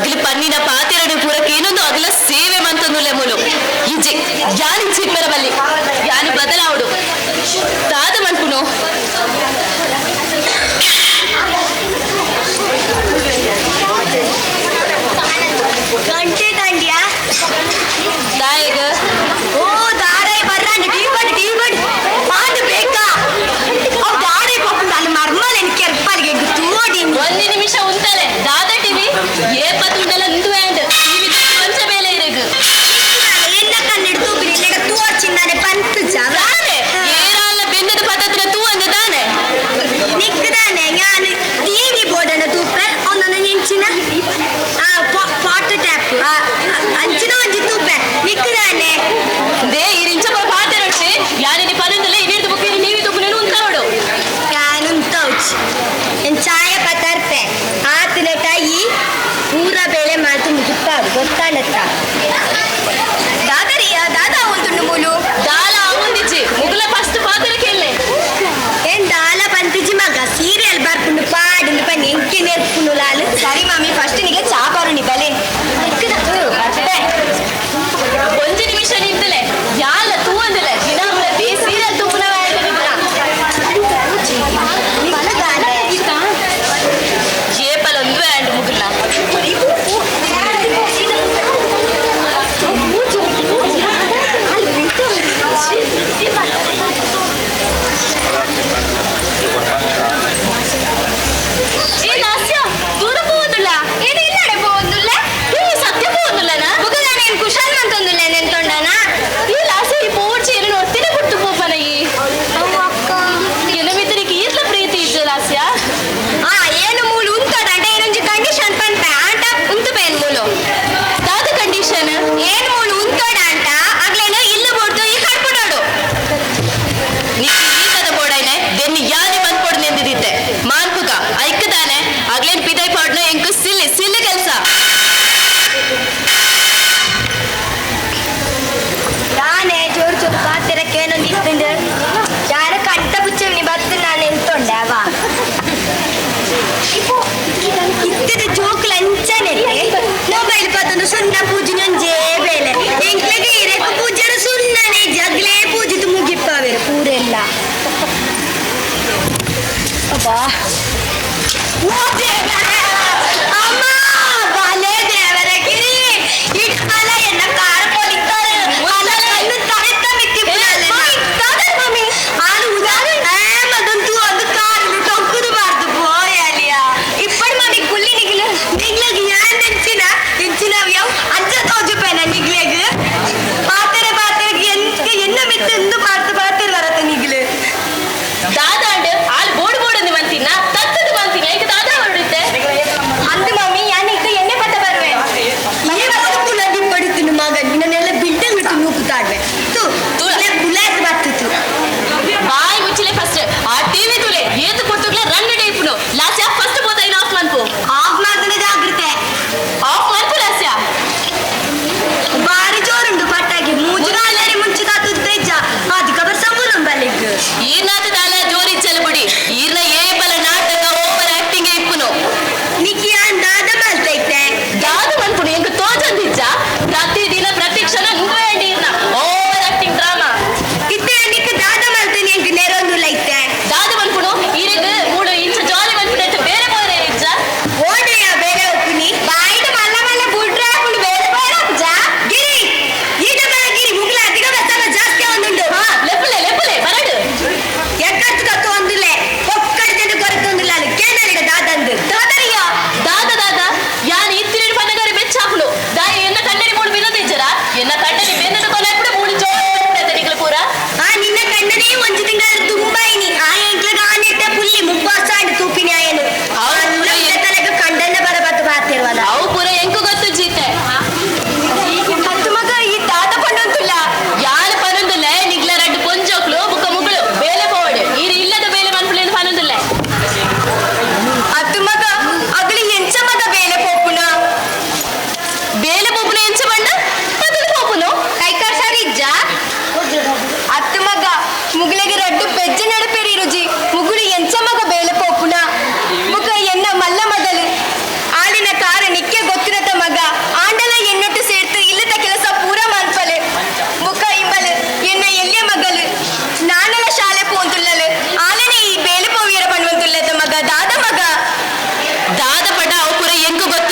ಅಗಲ ಪನ್ನಿನ ಪಾತೆರಡು ಪೂರಕ್ಕೆ ಏನೊಂದು ಅಗಲ ಸೇವೆ ಮಂತೊಂದುಲ್ಲೆ ಮೂಲು ಇಜ್ಜಿ ಯಾನ್ ಚಿಪ್ಪರ ಬಲ್ಲಿ ಯಾನು ಬದಲಾವಡು ದಾದ ಮನ್ಪುನು ಗಂಟೆ ತಾಂಡ್ಯಾ ದಾಯಗ ಓ ದಾರೈ ಬರ್ರಾಂಡ್ ಟೀ ಬಡ್ ಟೀ ಬಡ್ ಪಾಂಡು ಬೇಕಾ ಅವ್ ದಾರೈ ಪಾಪುಂಡು ಅಲ್ಲಿ ಮರ್ಮಲ್ ಎನ್ ಕೆರ್ಪಲ್ಗೆ ತೋಡಿ ಒಂದು ನಿಮಿಷ ಉಂತಲೆ ದಾದ ಟಿವಿ ಏ ಪತ್ತುಂಡಲ ನಿಂದು ಆ್ಯಂಡ್ ಟಿವಿ ಮಂಚ ಮೇಲೆ ಇರಗು ಎನ್ನ ಕಣ್ಣೆಡ್ ತೂಪಿನಿ ಇಲ್ಲೆಡ ತೋರ್ಚಿಂದಾನೆ ಪಂತು ಜಾವ ತಾನೆ ಏರಾಲ ಬೆನ್ನದ ಪತತ್ರ ತೂ ಅಂದ ತಾನೆ ನಿಕ್ಕದಾನೆ ഞാൻ ಟಿವಿ ಬೋರ್ಡನ್ನ ತೂಪೆ ಒಂದೊಂದು ನೆಂಚಿನ ಆ ಪಾಟ್ ಟ್ಯಾಪ್ ಅಂಚಿನ ಒಂಜಿ ತೂಪೆ ನಿಕ್ಕದಾನೆ they ಈ ರಿಂಚ ಪಾತೆರೊಚ್ಚಿ ಯಾನಿನಿ ಪನೊಂದಲ್ಲ ಇನ್ನಿಡ್ದು ಬುಕ್ಕ ನೀವಿ ತುಪ್ಪು ಉಂತಾವಡು ഞാനും ತೌಚ್ ಎನ್ ಚಾಯ ಪತರ್ಪೆ ಆತಿನ ಟೈ ಪೂರ ಬೇಳೆ ಮಾತು ಮುಗಿಪ್ಪಾಡು ಗೊತ್ತಾಣತ್ತ ದಾದರಿಯ ದಾದಾ ಒಂದು ಮೂಲು ದಾಲ ಆವಂದಿಜ್ಜಿ ಮುಗುಲ ಫಸ್ಟ್ ಪಾತೆರ ಕೇಳಲೆ ಏನ್ ದಾಲ ಪಂತಿಜಿ ಮಗ ಸೀರಿಯಲ್ ಬರ್ಪುಂಡು ಪಾಡುಂಡು ಪನ್ನಿ ಎಂಕೆ ನೇರ್ಪುಂಡು ಲಾಲು ಸರಿ ಮಾಮಿ ಫಸ್ಟ್ ನಿಗೆ ಚಾ ಬರುಣಿ ಬಲೆ ಒಂಜಿ ನಿಮಿಷ ನಿಂತಲೆ ಯಾಲ ತೂವಂದಲೆ ದಿನಾಂಬ್ರತಿ ಸೀರಿಯಲ್ ತುಪ್ಪುನ ಏಪಲ್ ಒಂದು ಆ್ಯಂಡ್ ಮುಗುಲ ಏ ಲಾಸ್ಯ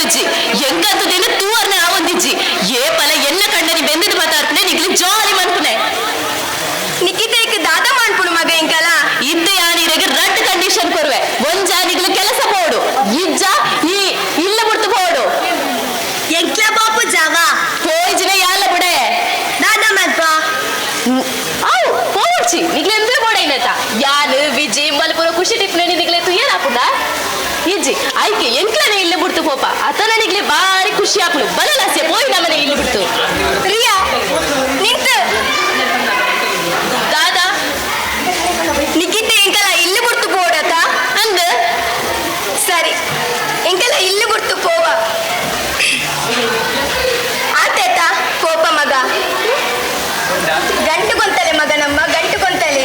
ಆವೊಂದಿಜ್ಜಿ ಎಂಕಂತ ದಿನ ತೂವರ್ನೆ ಆವೊಂದಿಜ್ಜಿ ಏಪಲ ಎನ್ನ ಕಣ್ಣನಿ ಬೆಂದದ ಮಾತಾಡ್ತನೆ ನಿಗ್ಲಿ ಜಾಲಿ ಮನ್ಪುನೆ ನಿಖಿತೈಕ್ ದಾದ ಮಾಡ್ಪುಡು ಮಗ ಎಂಕಲ ಇದ್ದ ಯಾನಿರೆಗ್ ರಡ್ ಕಂಡೀಷನ್ ಕೊರುವೆ ಒಂಜ ನಿಗ್ಲು ಕೆಲಸ ಪೋಡು ಇಜ್ಜ ಈ ಇಲ್ಲ ಬಿಡ್ತು ಪೋಡು ಎಂಕ್ಲ ಪಾಪು ಜಾವ ಪೋಯ್ಜಿನ ಯಾಲ ಬಿಡೆ ದಾದ ಮಲ್ಪ ಅವು ಪೋಡ್ಚಿ ನಿಗ್ಲೆ ಎಂದ್ರೆ ಬೋಡೈನತ ಯಾನು ವಿಜಿ ಮಲ್ಪುರ ಖುಷಿ ಟಿಪ್ನೆ ನಿಗ್ಲೆ ತುಯ್ಯನ ಆಪುಂಡ ಇಜ್ಜಿ ಐಕೆ ಎಂಕ್ಲನೆ ಇಲ್ಲ ಬಿಡ್ತು ಪೋಪ ಅತನ ನಿಗ್ಲೆ ಬಾರಿ ಖುಷಿ ಆಪುಂಡು ಬಲಲಾಸೆ ಪೋಯ್ ನಮನೆ ಇಲ್ಲಿ ಬಿಡ್ತು ರಿಯಾ ನಿಂತು ದಾದಾ ನಿಖಿತ ಎಂಕಲ ಇಲ್ಲಿ ಬಿಡ್ತು ಪೋಡತ ಅಂದ ಸರಿ ಎಂಕಲ ಇಲ್ಲಿ ಬಿಡ್ತು ಪೋವ ಆತೇತ ಕೋಪ ಮಗ ಗಂಟು ಕೊಂತಲೆ ಮಗ ನಮ್ಮ ಗಂಟು ಕೊಂತಲೆ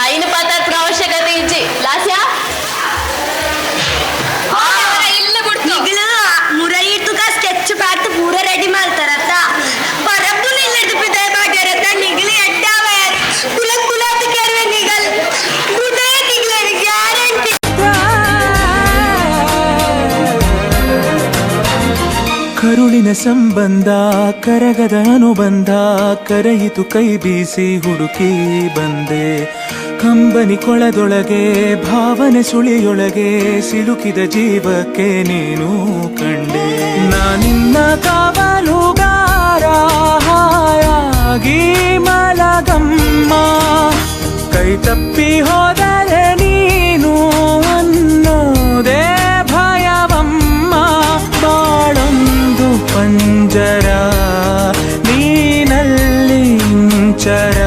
ಐನು ಪಾತಾರ್ಪಣ ಅವಶ್ಯಕತೆ ಇಜ್ಜಿ ಲಾಸ್ಯಾ ಇಲ್ಲ ಬಿಡ್ತು ನಿಗಲು ಮುರೈತುಗ ಸ್ಕೆಚ್ ಪಾಡ್ತು ಪೂರ ರೆಡಿ ಮಾಡ್ತಾರತ್ತ ಪರಬ್ಬುನ ಇಲ್ಲದ ಪಿದಾಯ ಮಾಡ್ಯಾರತ್ತ ನಿಗಲು ಎಡ್ಡಾವ ಕುಲ ಕುಲಾತ ಕೇಳುವೆ ನಿಗಲ್ ಗುಡೇ ನಿಗಲೇನು ಗ್ಯಾರಂಟಿ. ಕರುಳಿನ ಸಂಬಂಧ ಕರಗದ ಅನುಬಂಧ ಕರೆಯಿತು ಕೈ ಬೀಸಿ ಹುಡುಕಿ ಬಂದೆ ಕಂಬನಿ ಕೊಳದೊಳಗೆ ಭಾವನೆ ಸುಳಿಯೊಳಗೆ ಸಿಲುಕಿದ ಜೀವಕ್ಕೆ ನೀನು ಕಂಡೆ. ನಾನಿನ್ನ ಕಾವಲುಗಾರ ಹಾಯಾಗಿ ಮಲಗಮ್ಮ, ಕೈ ತಪ್ಪಿ ಹೋದರೆ ನೀನು ಅನ್ನೋದೇ ಭಯವಮ್ಮ. ಬಾಳೊಂದು ಪಂಜರ ನೀನಲ್ಲಿ ಇಂಚರ,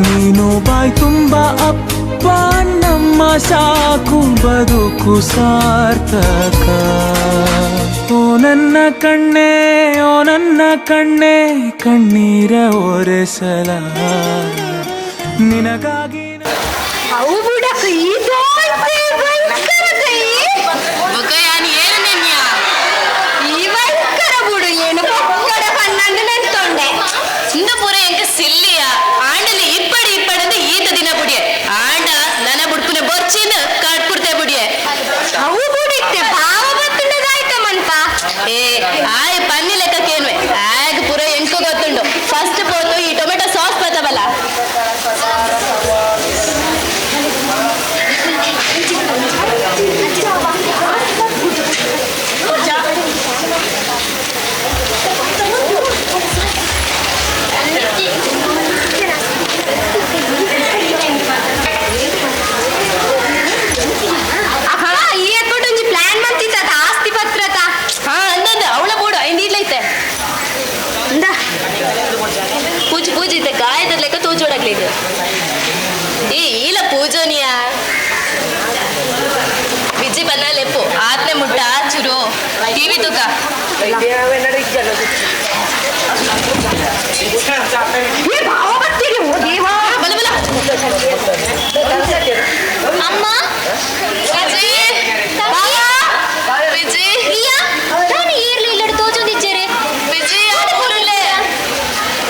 ನೀನು ಬಾಯ್ ತುಂಬ ಅಪ್ಪ ನಮ್ಮ ಸಾಕು ಬದುಕು ಸಾರ್ಥಕ. ಓ ನನ್ನ ಕಣ್ಣೇ ಓ ನನ್ನ ಕಣ್ಣೇ ಕಣ್ಣೀರ ಒರೆಸಲ ನಿನಗಾಗಿ. ಅವು ಬುಡಕ ಈ ದೋಂತೆ ಭಯಂಕರ ಕೈ. ಈ ಭಯಂಕರ ಬುಡು ಏನು ಪಕ್ಕಡ ಪನ್ನಂದು ನೆನ್ತೊಂಡೆ. ಇಂದ ಪೂರ ಎಂಕ ಸಿಲ್ಲಿಯ ಆಂಡಲಿ ಇಪ್ಪಡಿ ಇಪ್ಪಡಂದು ಈತ ದಿನ ಬುಡಿಯೆ ಆಂಡ ನನ ಬುಡ್ಪುನೆ ಬೊರ್ಚಿನ ಕಾಟ್ಪುಡ್ತೆ ಬುಡಿಯೆ. ಅವು ಬುಡಿತ್ತೆ ಭಾವ ಬತ್ತುಂಡದಾಯ್ತಮಂತ. ಏ ಆಯ್ ಪನ್ನಿ ಲೆಕ್ಕಕ್ಕೇನ್ವೆ ಆಗ ಪೂರ ಎಂಕು ಗೊತ್ತುಂಡು. ಫಸ್ಟ್ ಪೋತು ಈ ಟೊಮೆಟೊ ಸಾಸ್ ಬತ್ತವಲ್ಲ. ಅಕ್ಕ ಈ ಎತ್ಬಿಟ್ಟು ಒಂಜಿ ಪ್ಲಾನ್ ಮಂತಿತ್ತ ಆಸ್ತಿ ಪತ್ರತ. ಹಾ ಅಂದಂದ ಅವಳ ಬೋಡು ಐಂದ್ ಇಡ್ಲೈತೆ. ಇಂದ ಪೂಜೆ ಪೂಜೆ ಇತ್ತೆ ಗಾಯದ ಲೆಕ್ಕ ತೂಜೋಡಗ್ಲಿದ್ದು. ಏ ಇಲ್ಲ ಪೂಜೋನಿಯ ವಿಜಿ ಬನ್ನ ಲೆಪ್ಪು ಆತ್ನೆ ಮುಟ್ಟ ಚುರು ಟಿವಿ ತುಕ. ಏ ಭಾವ ಬರ್ತೀರಿ ಓ ದೇವಾ. ಬಲ ಬಲ ಅಮ್ಮ ವಿಜಿ ಬಾವ ವಿಜಿ ಪ್ರಿಯಾ ನಾನು ಏರ್ಲಿ ಇಲ್ಲಡು ತೋಜೊಂದಿಜ್ಜೆರೆ. ವಿಜಿ ಆಡುಲ್ಲ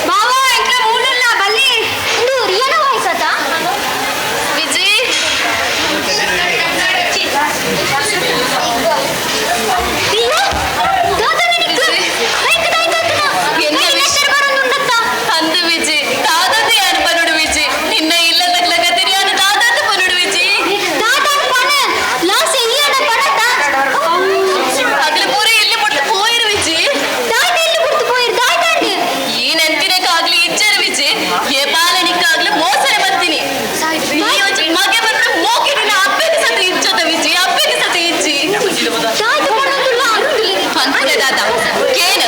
ಬಾವ ಎಂಕ್ಲ ಮೂಲುಲ್ಲ ಬಲ್ಲಿ ಇಂದು ರಿಯಾನ ವಾಯ್ಸ್ ಆತ. ವಿಜಿ ಪ್ರಿಯಾ ದಾದ ನಿಕ್ಕ ಐಕ ದಾಯ್ತ ಎನ್ನ ಕೈ ಬರೋನುಂಡತ್ತ. ಅಂದು ವಿಜಿ ದಾದಂದು ಯಾರು ಪನುಡು ವಿಜಿ ನಿನ್ನ ಇಲ್ಲದ ತಿರಿಯಾನು ದಾದಂದು ಪನುಡು ವಿಜಿ. ದಾದ ಪಣ ಲಾಸ್ ಎಯ್ಯನ ಪಣತ. ಅಗಲ ಪೂರ ಎಲ್ಲಿ ಬಿಟ್ಟು ಪೋಯಿರು ವಿಜಿ. ದಾದ ಎಲ್ಲಿ ಬಿಡ್ತು ಪೋಯಿರು ದಾದ. ಈ ನೆಂತಿನಕ್ಕಾಗ್ಲಿ ಇಜ್ಜರು ವಿಜಿ ಏ ಪಾಲನಿಕ್ಕಾಗ್ಲಿ ಮೋಸನೆ ಬರ್ತೀನಿ. ಈ ಒಂಜಿ ಮಗೆ ಬಂದ್ರೆ ಮೋಕೆ ನಿನ್ನ ಅಪ್ಪೆಗೆ ಸತ ಇಜ್ಜದ ವಿಜಿ ಅಪ್ಪೆಗೆ ಸತ ಇಜ್ಜಿ. ದಾದ ಪಣಂದುಲ್ಲ ಅನ್ಪುನೆ ದಾದ ಕೇನ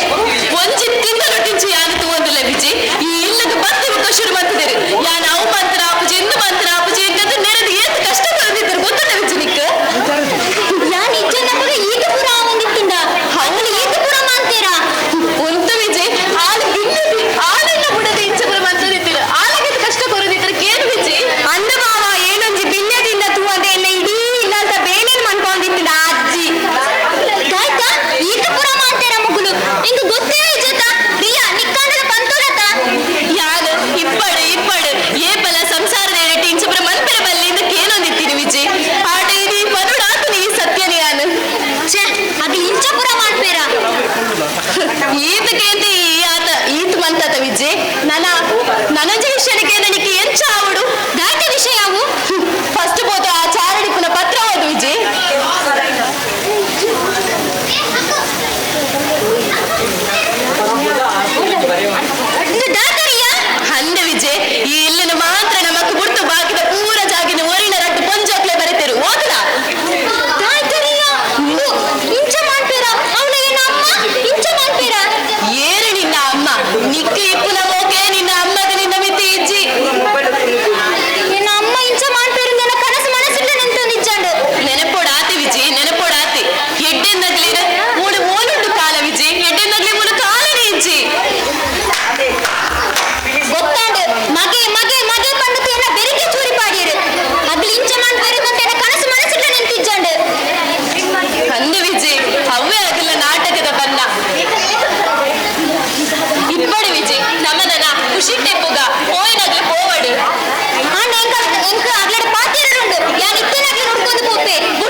ಒಂಜಿ ತಿಂಗಳು ಟಿಂಚಿ ಯಾನು ತೂವಂದಿಲ್ಲ ವಿಜಿ. ಈ ಇಲ್ಲದ ಬತ್ತಿ ಮುಖ ಶುರು ಮಾಡ್ತಿದ್ದೀರಿ ಯಾನ್ ಅವು ಮಂತ್ರ ಆಪುಜಿ ಇಂದು ಮಂತ್ರ ಆಪುಜಿ ಇಂಕಂತ ನೆರೆದು ಏತ್ ಕಷ್ಟ ಬಂದಿದ್ದರು ಗೊತ್ತುಂಟ ವಿಜಿ ನಿಕ್. ಯಾನ್ ಇಜ್ಜನಪಗ ಈತ ಪೂರ ಆವೊಂದಿತ್ತುಂಡ ಅವಳು ಈತ ಪೂರ ಮಾಡ್ತೀರಾ. ಉಂತು ವಿಜಿ ಆಳು ಬಿನ್ನದಿ ಆಳನ್ನ ಬುಡದ ಇಂಚ ಪೂರ ಮಂತದಿತ್ತಿರ ಆಳಗೆ ಕಷ್ಟ ಕೊರದಿತ್ತರ ಕೇನು ವಿಜಿ. ಅಂದ ಬಾವ ಏನೊಂಜಿ ಬಿನ್ನದಿಂದ ತೂವಂದೆ ಎನ್ನ ಇಡೀ ಇಲ್ಲಂತ ಬೇಲೇನು ಮನ್ಕೊಂಡಿತ್ತಿನ ಅಜ್ಜಿ. ದಾಯ್ತಾ ಈತ ಪೂರ ಮಾಡ್ತೀರಾ ಮುಗುಲು ನಿಂಗೆ ಗೊತ್ತೇ ಇಜ್ಜತ. ಪ್ರಿಯಾ ನಿಕ್ಕಾಂಡದ ಪಂತೋಲತ. ಯಾನು ಇಪ್ಪಡು ಇಪ್ಪಡು ಏಪಲ ಸಂಸಾರದ ಎಡಟಿ ಇಂಚಪುರ ಮನ್ಪೆರ ಬಲ್ಲಿಂದ ಕೇನೊಂದಿತ್ತೀನಿ ವಿಜಿ. ಆಟ ಇಡೀ ಪನುಡಾತನು ಈ ಸತ್ಯನೇ ಯಾನು. ಛೆ ಅದು ಇಂಚಪುರ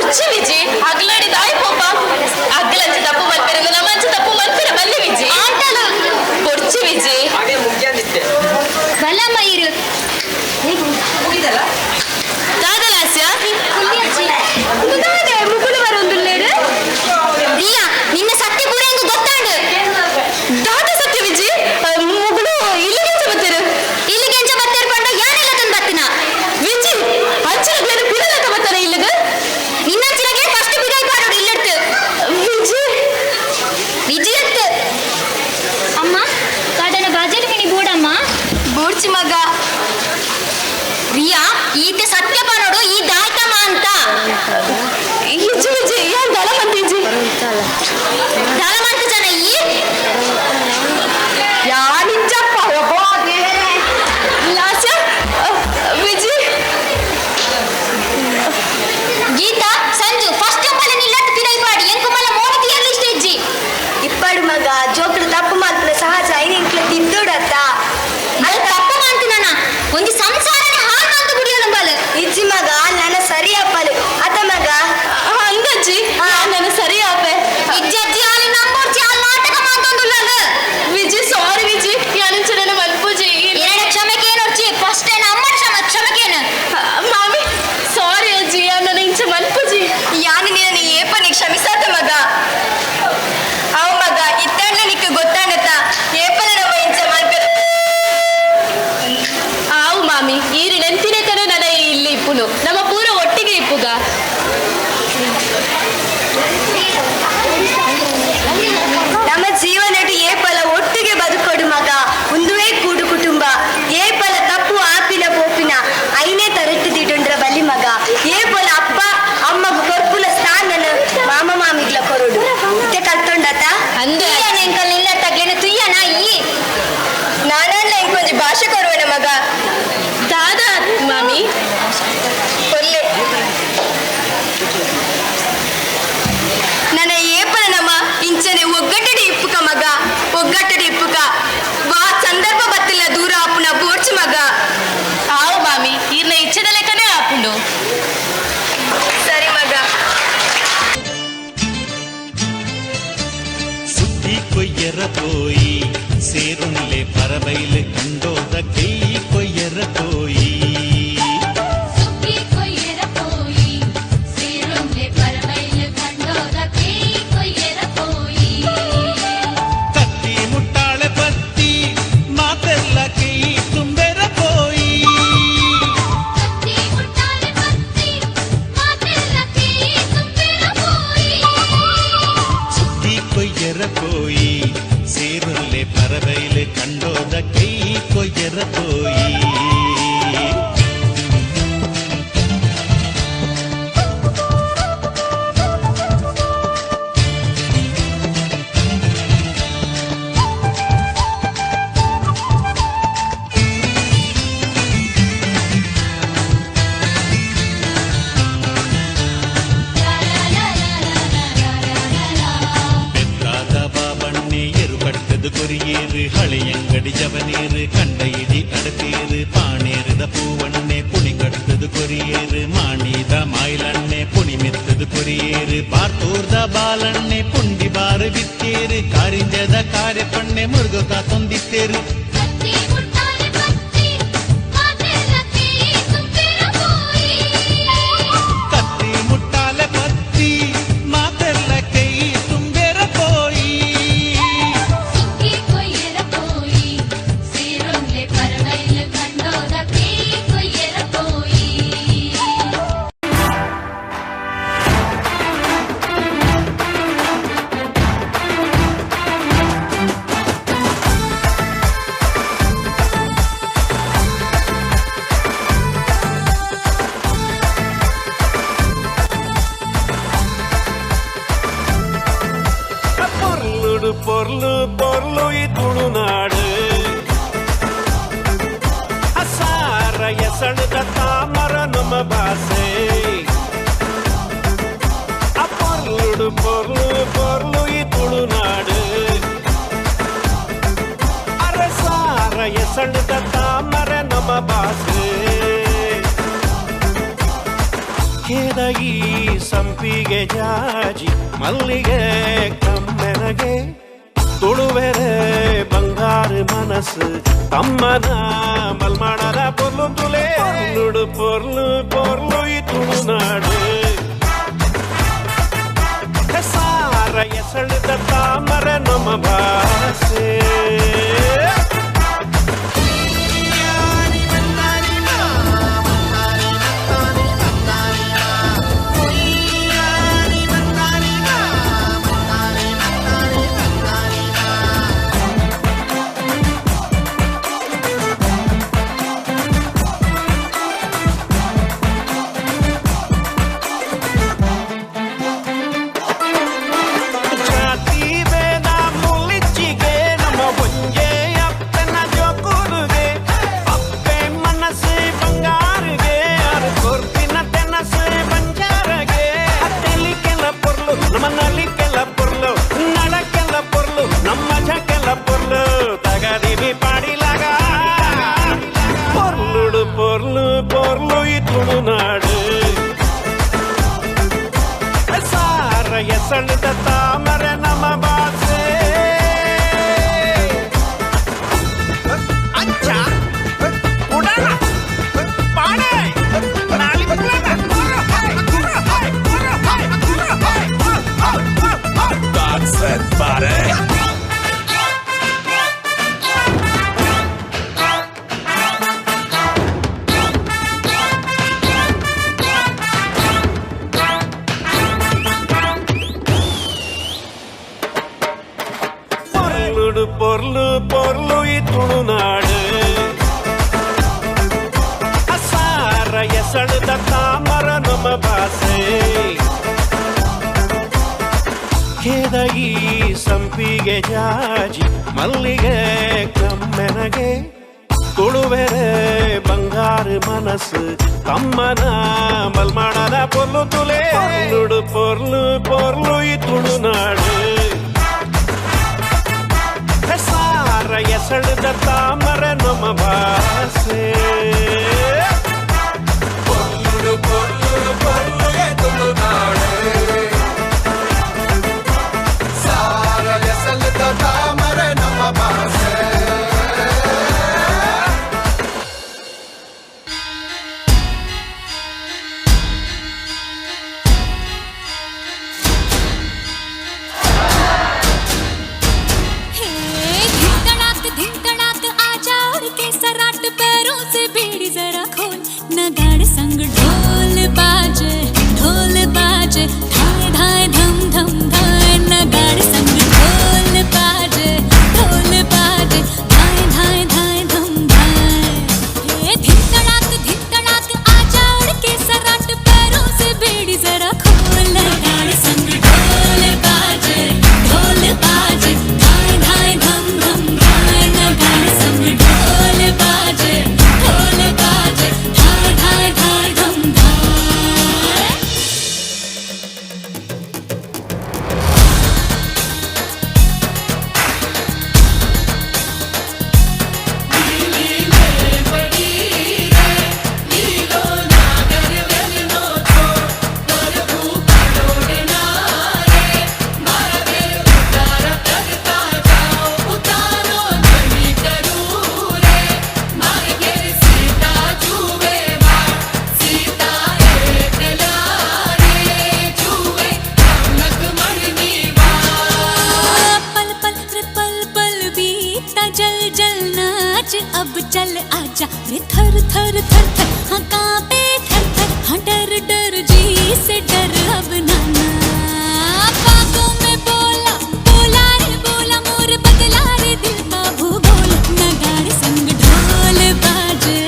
ಬೊರ್ಚಿ ವಿಜಿ ಅಗ್ಲಡಿ ದಾಯಿ ಪೋಪ ಅಗ್ಲಂಚ ತಪ್ಪು ಮಲ್ಪೆರೆ ನಮ್ಮಂಚ ತಪ್ಪು ಮಲ್ಪೆರೆ ಬಲ್ಲೆ ವಿಜಿ ಆಂಟಲ ಬೊರ್ಚಿ ವಿಜಿ ಬಲಮ್ಮ ಇರು ಮುಗಿದಲ್ಲ ದಾದಲಾಸ್ಯ ಮುಗುಳು ಬರೋಂದುಲ್ಲೇರು ರಿಯಾ ನಿನ್ನ ಸತ್ಯ ಪೂರ ಎಂಗು ಗೊತ್ತಾಂಡು ದಾದ ಸತ್ಯ ವಿಜಿ ಮುಗುಳು ಇಲ್ಲಿಗೆ ಬತ್ತೀರು ಇಲ್ಲಿಗೆ ಎಂಚ ಬತ್ತೇರು ಪಂಡ ಯಾನೆಲ್ಲ ತಂದು ಬತ್ತಿನ ವಿಜಿ ಅಂಚಿನಗ್ಲೇನು ಪಿರಲಕ ಬತ್ತಾನೆ ಇಲ್ಲಿಗೆ ನಿನ್ನಂಚಿನಗೆ ಫಸ್ಟ್ ಬಿಡೈ ಪಾಡೋಡು ಇಲ್ಲಿಡ್ತು ವಿಜಿ ವಿಜಯತ್ತು ಅಮ್ಮ ಕಾಡನ ಬಾಜಲ್ ಮಿನಿ ಬೋಡಮ್ಮ ಬೋಡ್ಚಿ ಮಗ ರಿಯಾ ಈತ ಸತ್ಯ ಪಾನೋಡು ಈ ದಾಯ್ತಮ್ಮ ಅಂತ ಇಜ್ಜಿ ವಿಜಿ ಯಾನ್ ದಳ ಮಂತಿಜ್ಜಿ ದಳ ಮಂತ ಜನ ಈ ಯಾನಿಜ್ಜಪ್ಪ ಒಬ್ಬ ಲಾಸ್ಯ ವಿಜಿ ಗೀತಾ ಸಂಜು ಫಸ್ಟ್ ಮಲ್ಲ ನಿಲ್ಲಟ್ಟು ಪಿರೈ ಪಾಡಿ ಎಂಕು ಮಲ್ಲ ಮೋನಿತಿ ಎಲ್ಲಿ ಇಷ್ಟ ಇಜ್ಜಿ ಇಪ್ಪಡು ಮಗ ಜೋಕ್ಲು ತಪ್ಪು ಮಾತ್ರ ಸಹಜ ಐನ ಇಂಕ್ಲ ತಿದ್ದೋಡತ್ತ ಅದು ತಪ್ಪು ಮಾಡ್ತೀನಣ್ಣ ಒಂದು ಸಂಸಾರನೇ ಹಾಳು ಮಾಡ್ತು ಗುಡಿಯೋದಂಬಾಲು ಇಜ್ಜಿ ಮಗ ನನ್ನ ಸರಿ ಅಪ್ಪಲು ಅತ್ತ ಮಗ ಅಂದಜ್ಜಿ ನಾನು ಸರಿ ಆಪೆ ಇಜ್ಜಜ್ಜಿ ಅಲ್ಲಿ ನಂಬೋರ್ಚಿ ಅಲ್ಲಿ ನಾಟಕ ಮಾಡ್ತೊಂದುಲ್ಲಾಗ ವಿಜಿ ಸಾರಿ ವಿಜಿ ಯಾನಂಚನ ಮಲ್ಪುಜಿ ಎರಡು ಕ್ಷಮೆಕೇನು ಫಸ್ಟ್ ಅಮ್ಮನ ಕ್ಷಮ ಕ್ಷಮಕೇನು ಮಾಮಿ ಸಾರಿ ಅಜ್ಜಿ ನನ್ನ ಇಂಚ ಮಲ್ಪುಜಿ ಯಾನು ನಿನ್ನ ಏಪನಿ ಕ್ಷಮಿಸಾತ ಮಗ ಅವ ಮಗ ಇತ್ತಣ್ಣ ನಿಕ್ಕ ಗೊತ್ತಾನತ್ತ ಏಪನ ನಮ್ಮ ಇಂಚ ಮಲ್ಪೆರ ಆವು ಮಾಮಿ ಈರು ನೆಂತಿನ ಕಡೆ ನನ್ನ ಇಲ್ಲಿ ಇಪ್ಪುನು ನಮ್ಮ ಪೂರ ಒಟ್ಟಿಗೆ ಇಪ್ಪುಗ ನಮ್ಮ ಜೀವನಟು ಏಪಲ ಒಟ್ಟಿಗೆ ಬದುಕೊಡು ಮಗ ಒಂದುವೇ ಕೂಡು ಕುಟುಂಬ ಏಪಲ ತಪ್ಪು ಆಪಿನ ಪೋಪಿನ ಐನೇ ತರಟ್ಟು ದಿಡುಂಡ್ರ ಬಲಿ ಮಗ ಏಪಲ ಅಪ್ಪ ಅಮ್ಮಗ ಕೊರ್ಪುನ ಸ್ಥಾನನ ಮಾಮ ಮಾಮಿಗ್ಲ ಕೊರಡು ಇತ್ತೆ ಕಲ್ತೊಂಡತ ಅಂದೆ ತುಯ್ಯನ ಎಂಕಲ್ ನಿಲ್ಲತ್ತಗ್ಲೇನು ತುಯ್ಯನ ಈ ನಾನಲ್ಲ ಇಂಕೊಂಜಿ ಭಾಷೆ ಕೊರುವನ ಮಗ ದಾದಾ ಮಾಮಿ ಕೊಲ್ಲೆ ನನ್ನ ಏಪಲ ನಮ್ಮ ಇಂಚನೆ ಒಗ್ಗಟ್ಟಡಿ ಇಪ್ಪುಕ ಮಗ ಒಗ್ಗಟ್ಟಡಿ ಇಪ್ಪುಕ ವಾ ಸಂದರ್ಭ ಬತ್ತಿಲ್ಲ ದೂರ ಆಪುನ ಬೋರ್ಚು ಮಗ ಆವು ಮಾಮಿ ಈರ್ನ ಇಚ್ಛೆದ ಲೆಕ್ಕನೇ ಆಪುಂಡು ಸರಿ ಮಗ ಸುದ್ದಿ ಕೊಯ್ಯರ ಪೋಯಿ ಸೇರುಂಲೆ ಪರಬೈಲು ಕಂಡೋದ ಕೈ ಕೊಯ್ಯರ ಪೋಯಿ ಕತ್ತಿ ಮುಟ್ಟಾಳೆ ಪತ್ತಿ ಮಾತೆಲ್ಲ ಕೈ ತುಂಬೆರ ಪೋಯಿ ಸುದ್ದಿ ಕೊಯ್ಯರ ಪೋಯಿ ಸೇರುಲ್ಲೆ ಪರಬೈಲು ಕಂಡೋದ ಕೈ ಕೊಯ್ಯರ ಪೋಯಿ ಬೆತ್ತಾದ ಬಾಬಣ್ಣೆ ಎರುಪಟ್ಟದು ಕೊರಿಯೇರು ಹಳೆಯಂಗಡಿ ಜವನೇರು ಕಂಡ ಇಡಿ ಅಡಪೇರು ಪಾಣೇರದ பூவண்ணே புனி கட்டுது கொரியேறு மாணித மாயிலண்ணே புனி மெத்தது கொரியேறு பார்த்தூர்த பாலண்ணே புண்டி பாரு வித்தேரு காரிஞ்சத காரியப்பண்ணே முருகா தொந்தித்தேரு கத்தி முட்டால பத்தி மாத்தெல்ல கை தும்பெற போய் ಪೊರ್ಲುಡು ಪೊರ್ಲು ಪೊರ್ಲು ಈ ತುಳುನಾಡು ಅಸಾರ ಎಸಣದ ತಾಮರ ನಮ್ಮ ಭಾಷೆ ಆ ಪೊರ್ಲುಡು ಪೊರ್ಲು ಪೊರ್ಲು ಈ ತುಳುನಾಡು ಅರಸಾರ ಎಸಣದ ತಾಮರ ನಮ್ಮ ಭಾಷೆ ಕೇದಯಿ ಸಂಪಿಗೆ ಜಾಜಿ ಮಲ್ಲಿಗೆ ಕಮ್ಮೆನಗೆ ತುಳುವೆರೆ ಬಂಗಾರ ಮನಸ್ಸು ತಮ್ಮನ ಮಲ್ಮಾಣದ ಪೊರ್ಲು ತುಲೆ ಪೊರ್ಲುಡು ಪೊರ್ಲು ಪೊರ್ಲು ಈ ತುಳುನಾಡು ಸಾರ ಎಸಳಿದ ತಾಮರ ನಮ್ಮ ಭಾಷೆ. ಪೊರ್ಲುಡು ಪೊರ್ಲು ಪೊರ್ಲು ಈ ತುಳುನಾಡು ಸಾರ ಎಸಳಿದ ತಾಮರೆ ನಮ್ಮ ಭಾಷೆ. ಅಂಚ ಉಡಾನ ಪಾಡೆ That's it, buddy. ಪೊರ್ಲು ಪೊರ್ಲು ಈ ತುಳುನಾಡು ಸಾರ ಎಸಳಿದ ತಾಮರ ನಮ್ಮ ಭಾಷೆ. ಕೇದಗಿ ಸಂಪಿಗೆ ಜಾಜಿ ಮಲ್ಲಿಗೆ ಕಮ್ಮೆನಗೆ ತುಳುವೆರೆ ಬಂಗಾರ ಮನಸ್ಸು ತಮ್ಮನ ಮಲ್ಮಾಣದ ಪೊರ್ಲು ತುಲೆ ಪೊರ್ಲುಡು ಪೊರ್ಲು ಪೊರ್ಲು ಈ ತುಳುನಾಡು ಸಾರ ಎಸಳಿದ ತಾಮರ ನಮ್ಮ ಭಾಷೆ. ಪೊರ್ಲುಡು ಪೊರ್ಲು ಪೊರ್ಲು ಈ ತುಳುನಾಡು ಸಾರ ಎಸಳಿದ ತಾಮರ ನಮ್ಮ ಭಾಷೆ. नगाड़ संग ढोल बाजे धाय धाय धम धम धाय नगाड़ संग ढोल बाजे धाय धाय धाय धम धाय। हे धिन तड़ाक आजा उड़ के सराट पैरों से बेड़ी जरा खोल नगाड़ संग ढोल बाजे धाय धाय धम धम धाय नगाड़ संग ढोल बाजे धाय धाय धाय धम धाय। पल पल रे पल पल बीता जल जल नाच अब चल आजा रे थर थर थर थर हाँ कांपे थर थर हाँ डर डर जी से डर अब नाना। बातों में बोला बोला रे बोला मोर बदला रे दिल का भूगोल नगाड़े संग ढोल बाजे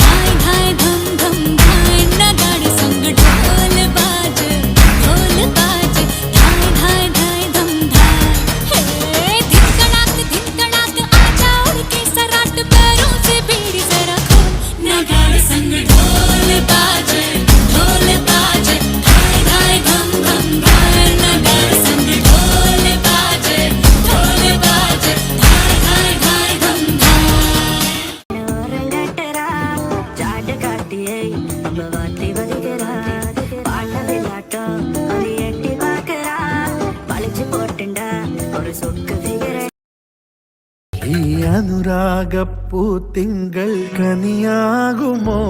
धाय धाय धम धम धाय नगाड़े संग ढोल बाजे धाय धाय धाय धम धाय। हे धिन तड़ाक आजा उड़ के सराट पैरों से बेड़ी जरा खोल नगाड़े സൊക്ക്. ഈ അനുരാഗപ്പൂത്തിങ്കൾ കനിയാകുമോ?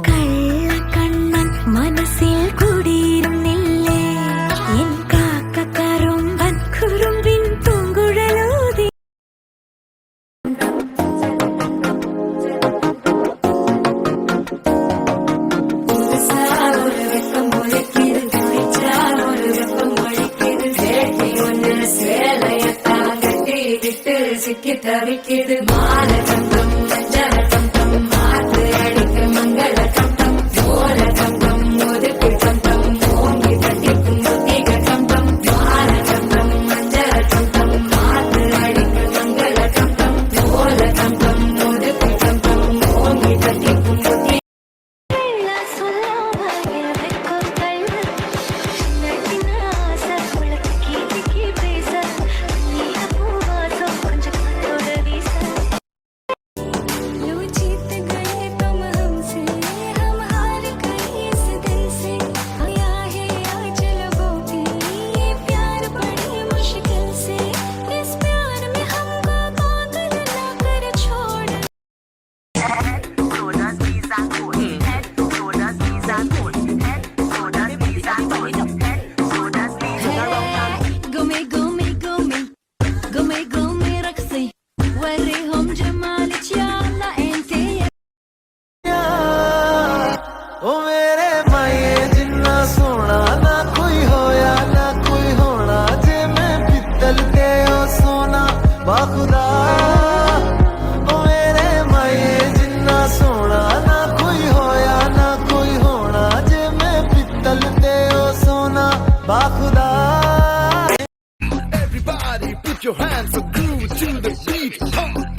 കള്ളക്കണ്ണൻ മനസ്സിൽ കുടിയിരുന്നില്ലേ? എൻ കാക്ക കറുമ്പൻ കുറുമ്പിൻ പൂങ്കുഴലൂതി. சிக்கி தவிக்கிது மால தம் மஞ்சள தம் தம் மாத்து அடிக்க மங்கள தம் தம் ஓல தம் தம் ஒதுக்கு தம் தம் ஓங்கி தட்டிக்கும் முத்திக தம் தம் மால தம் தம் மஞ்சள தம் தம் மாத்து அடிக்க மங்கள தம் தம் ஓல தம் தம் ஒதுக்கு தம் தம் ஓங்கி தட்டிக்கும் முத்தி. लो जीत गए तुम हमसे, हम हार गए इस दिल से। आया है आज लोगों पे ये प्यार बड़ी मुश्किल से। इस प्यार में हमको पागल ना कर छोड़। قومي قومي قومي قومي قومي رقصي وريهم جمالك يلا انتي. ਓ ਮੇਰੇ ਮਾਏ, ਜਿੰਨਾ ਸੋਹਣਾ ਨਾ ਕੋਈ ਹੋਇਆ, ਨਾ ਕੋਈ ਹੋਣਾ। ਜੇ ਮੈਂ ਪਿੱਤਲ ਤੇ ਉਹ ਸੋਨਾ ਬਾਖੁਦਾ। ਓ ਮੇਰੇ ਮਾਏ, ਜਿੰਨਾ ਸੋਹਣਾ ਨਾ ਕੋਈ ਹੋਇਆ, ਨਾ ਕੋਈ ਹੋਣਾ। ਜੇ ਮੈਂ ਪਿੱਤਲ ਤੇ ਉਹ ਸੋਨਾ ਬਾਖੁਦਾ। Everybody put your hands up, groove to the beat. Come on.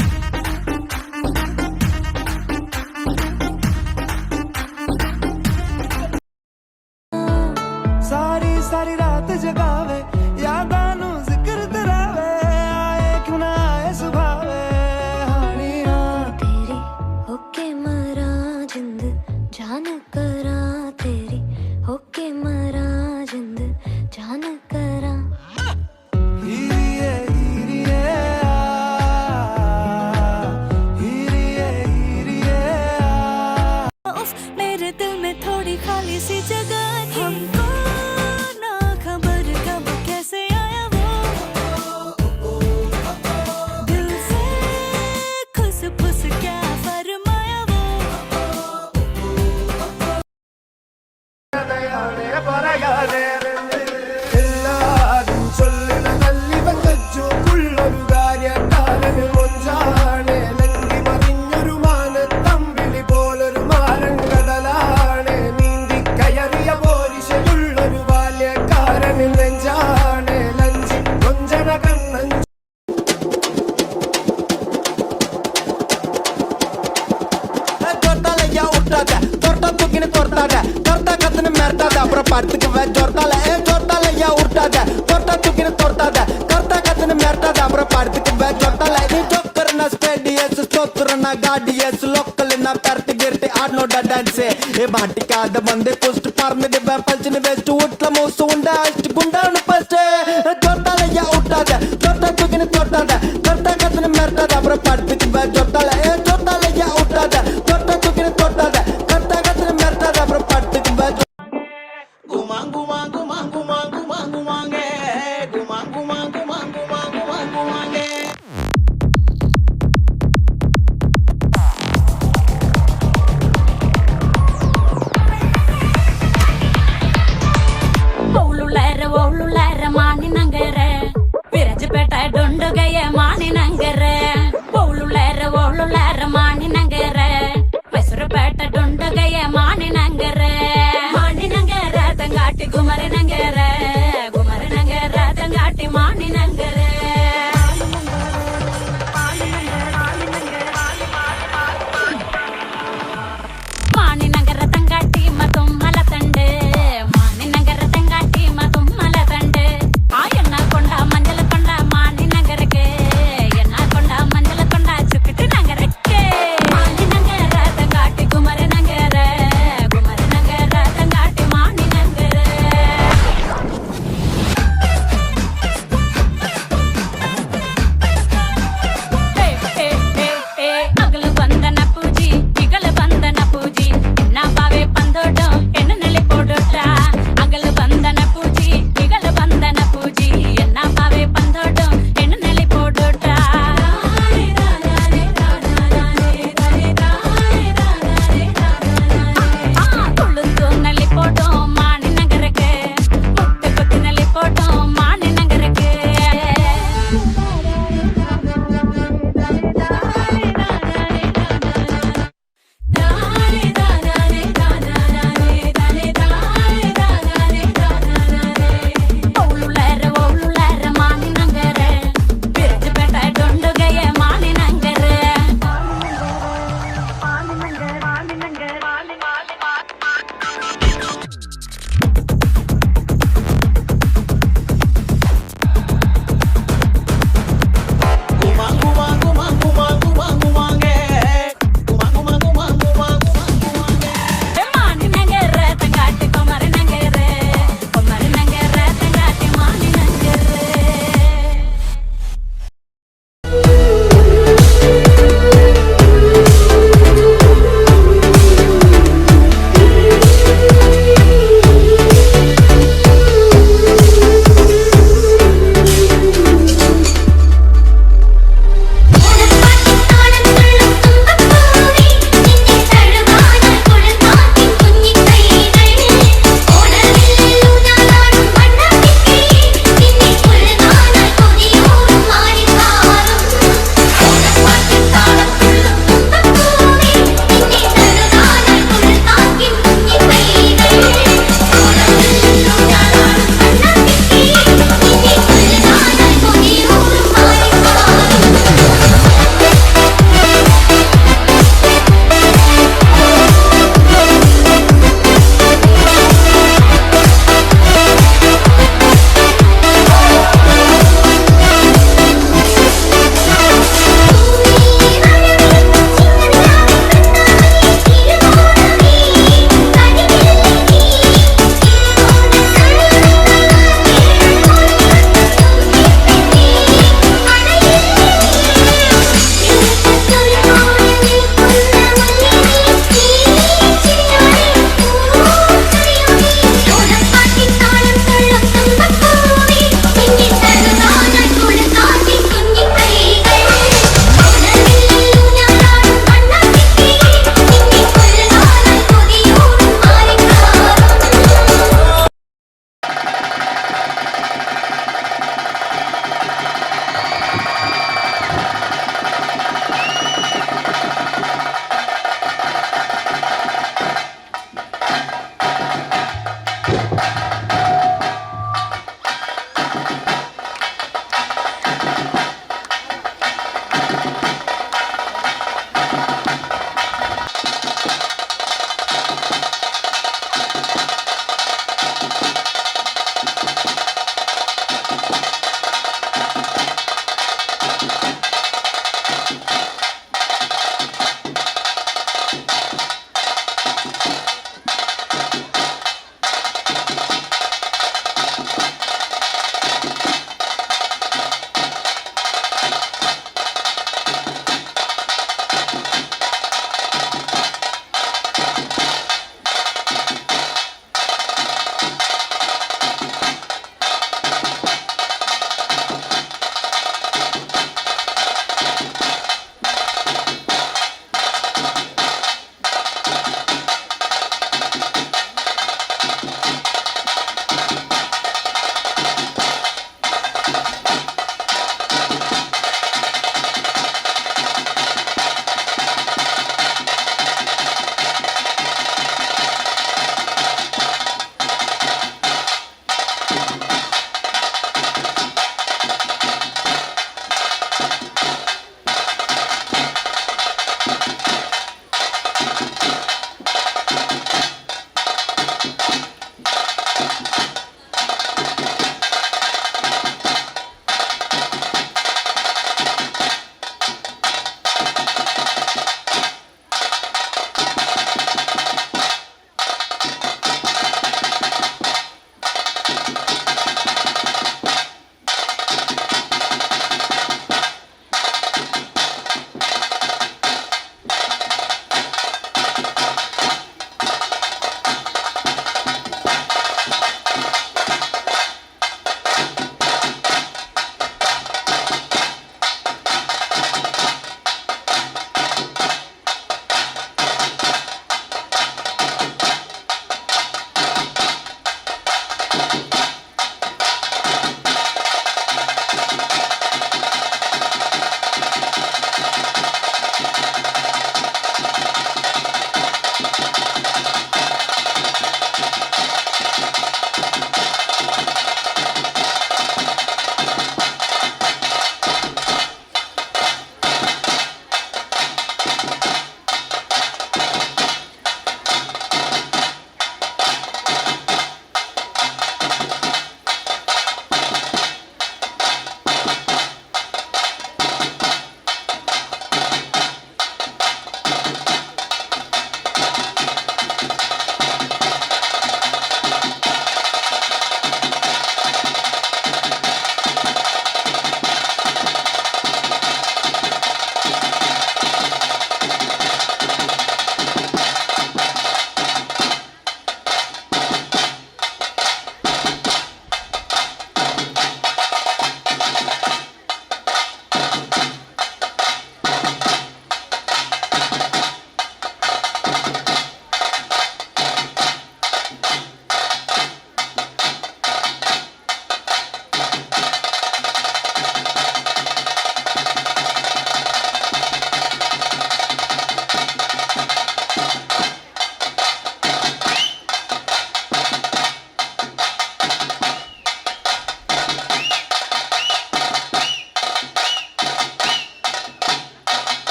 ਸਾਰੀ ਸਾਰੀ ਰਾਤ ਜਗਾਵੇ, ਯਾਦਾਂ ਨੂੰ ਜ਼ਿਕਰ ਤਰਾਵੇ, ਆਏ ਕਿਉਂ ਨਾ ਆਏ ਸੁਭਾਵੇ ਹਾਣੀਆਂ। ਤੇਰੀ ਹੋਕੇ ਮਰਾਂ ਜਿੰਦ ਜਾਨ ਕਰਾਂ, ਤੇਰੀ ਹੋਕੇ ਮਰਾਂ ਜਿੰਦ ਜਾਨ ਕਰਾਂ। ਹੀਰੀਏ ਹੀਰੀਏ ਆ, ਹੀਰੀਏ ਹੀਰੀਏ ਆ। उफ, मेरे दिल में थोड़ी खाली सी जगह थी। हमको ना खबर कब कैसे आया वो, दिल से खुस फुस क्या फरमाया वो। പറയാനേ എല്ലാരും ചൊല്ലണ നല്ലിവൻ കജ്ജുക്കുള്ളൊരു കാര്യക്കാരന് മൊഞ്ചാണ്. ലങ്കി മറിഞ്ഞൊരു മാനത്തമ്പിളി പോലൊരു മാരൻ കടലാണ്. നീന്തി കയറിയ പോരിശയുള്ളൊരു ബാല്യക്കാരന് നെഞ്ചാണ്. ലഞ്ചി കൊഞ്ചന കണ്ണൻ. ஜோர்த்தால யா விட்டாத, தொர்த்தா தூக்கின்னு தொர்த்தாத, தொர்த்தா கத்துன்னு மிரட்டாத, அப்புறம் படுத்துக்கு ஜோர்த்தால. ஏ ஜோர்த்தால யா விட்டாத, தொர்த்தா தூக்கின்னு தொர்த்தாத, கர்த்தா கத்துன்னு மிரட்டாத, அப்புறம் படுத்துக்கு ஜோர்த்தால. நீ ஜோக்கர்னா ஸ்பேடியஸ், ஸ்தோத்திரனா காடியஸ், லோக்கல்னா பெர்ட் கிர்ட் ஆட்னோட டான்ஸ். ஏ மாட்டிக்காத வந்து புஸ்ட் பறந்துட்டு பல்ச்சுன்னு வெஸ்ட், வீட்ல மூசு உண்டா அஷ்டு குண்டானு பஸ்ட். ஜோர்த்தால யா விட்டாத, தொர்த்தா தூக்கின்னு தொர்த்தாத, கர்த்தா கத்துன்னு மிரட்டாத, அப்புறம் படுத்துக்கு ஜோர்த்தால. ஏ ஜோர்த்தால யா விட்டாத, தொர்த்தா தூக்கின்னு தொர்த்தாத, கர்த்தா கத்துன்னு மிரட்டாத, அப்புறம் படுத்துக்கு. குமாங் குமாங் குமாங் குமாங் குமாங்கே, குமாங் குமாங் குமாங் குமாங் குமாங் குமாங்கே. ಓಳುಳ್ಳಾರ ಓಳುಳ್ಳಾರ ಮಾನಿನಂಗರ, ವಿರಜಪೇಟ ಡೊಂಡುಗಯ ಮಾನಿನಂಗರ. ಓಳುಳ್ಳಾರ ಓಳುಳ್ಳಾರ ಮಾನಿನಂಗರ, ಮೈಸೂರುಪೇಟ ಡೊಂಡುಗಯ ಮಾನಿನಂಗರ. ಮಾನಿನಂಗರ ತಂಗಾಟಿ ಗುಮರನಂಗರ, ಗುಮರನಂಗರ ತಂಗಾಟಿ ಮಾನಿನಂಗರ.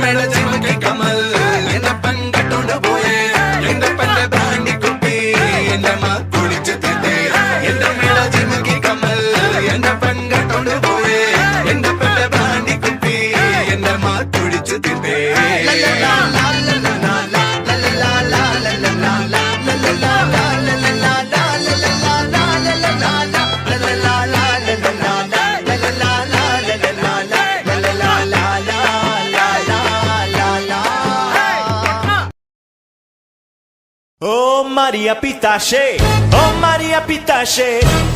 മേള ജിമുക്കി കമൽ എന്റെ പെങ്കട്ടോണ്ട് പോയേ എന്റെ പെന്റെ ബ്രാൻഡി കുപ്പി എന്റെ മാ കുളിച്ചു തീർത്തേ എന്റെ മേള ജിമുക്കി കമൽ എന്റെ പെങ്കട്ടോണ്ട് പോയേ എന്റെ പെന്റെ ബ്രാൻഡി കുപ്പി എന്റെ മാ കുളിച്ചു തീർത്തേ Oh Maria Pitache, oh Maria Pitache,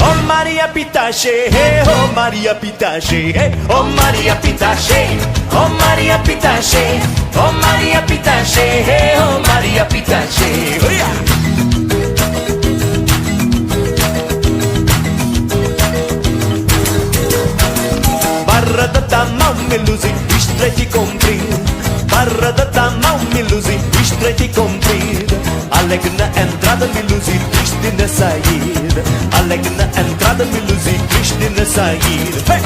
oh Maria Pitache, hey, oh Maria Pitache, hey, oh Maria Pitache, oh Maria Pitache, oh Maria Pitache, hey, oh Maria Pitache. Oh, yeah. Barra da tamão me luzi, estreita e comprida. Barra da tamão me luzi, estreita e comprida. Alegre na entrada, me luzi, triste na saída. Alegre na entrada, me luzi, triste na saída. Hey!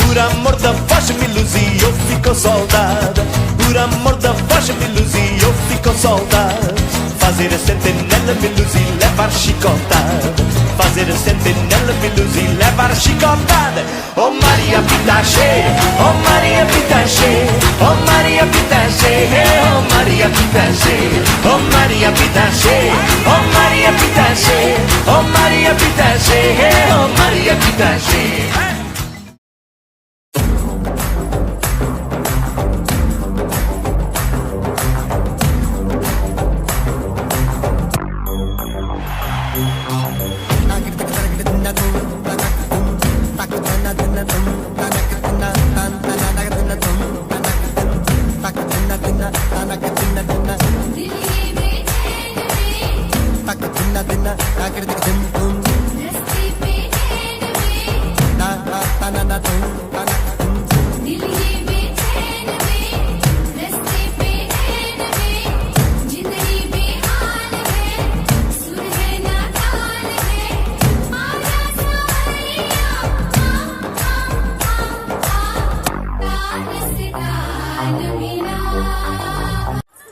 Por amor da voz, me luzi, eu fico soldada. Por amor da voz, me luzi, eu fico soldada. Fazer a sentinela, me luzi, levar chicotada. Fazer a sentinela, me luzi, levar chicotada. Oh Maria Pitache, oh Maria Pitache, oh Maria Pitache, oh Maria Pitache, oh Maria Pitache, oh Maria Pitache, oh Maria Pitache, oh Maria Pitache.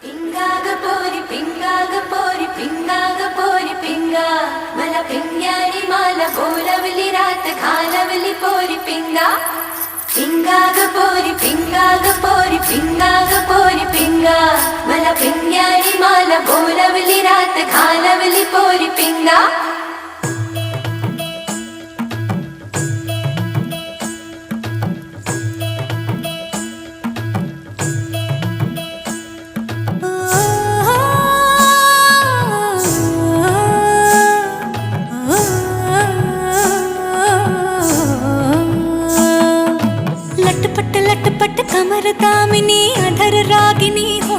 पिंगाग पोरी पिंगाग पोरी पिंगाग पोरी पिंगा मला पिंग्यानी माला बोलवली रात घालवली पोरी पिंगा पिंगाग पोरी पिंगाग पोरी पिंगाग पोरी पिंगा मला पिंग्यानी माला बोलवली रात घालवली पोरी पिंगा. लटपट लटपट कमर दामिनी अधर रागिनी हो,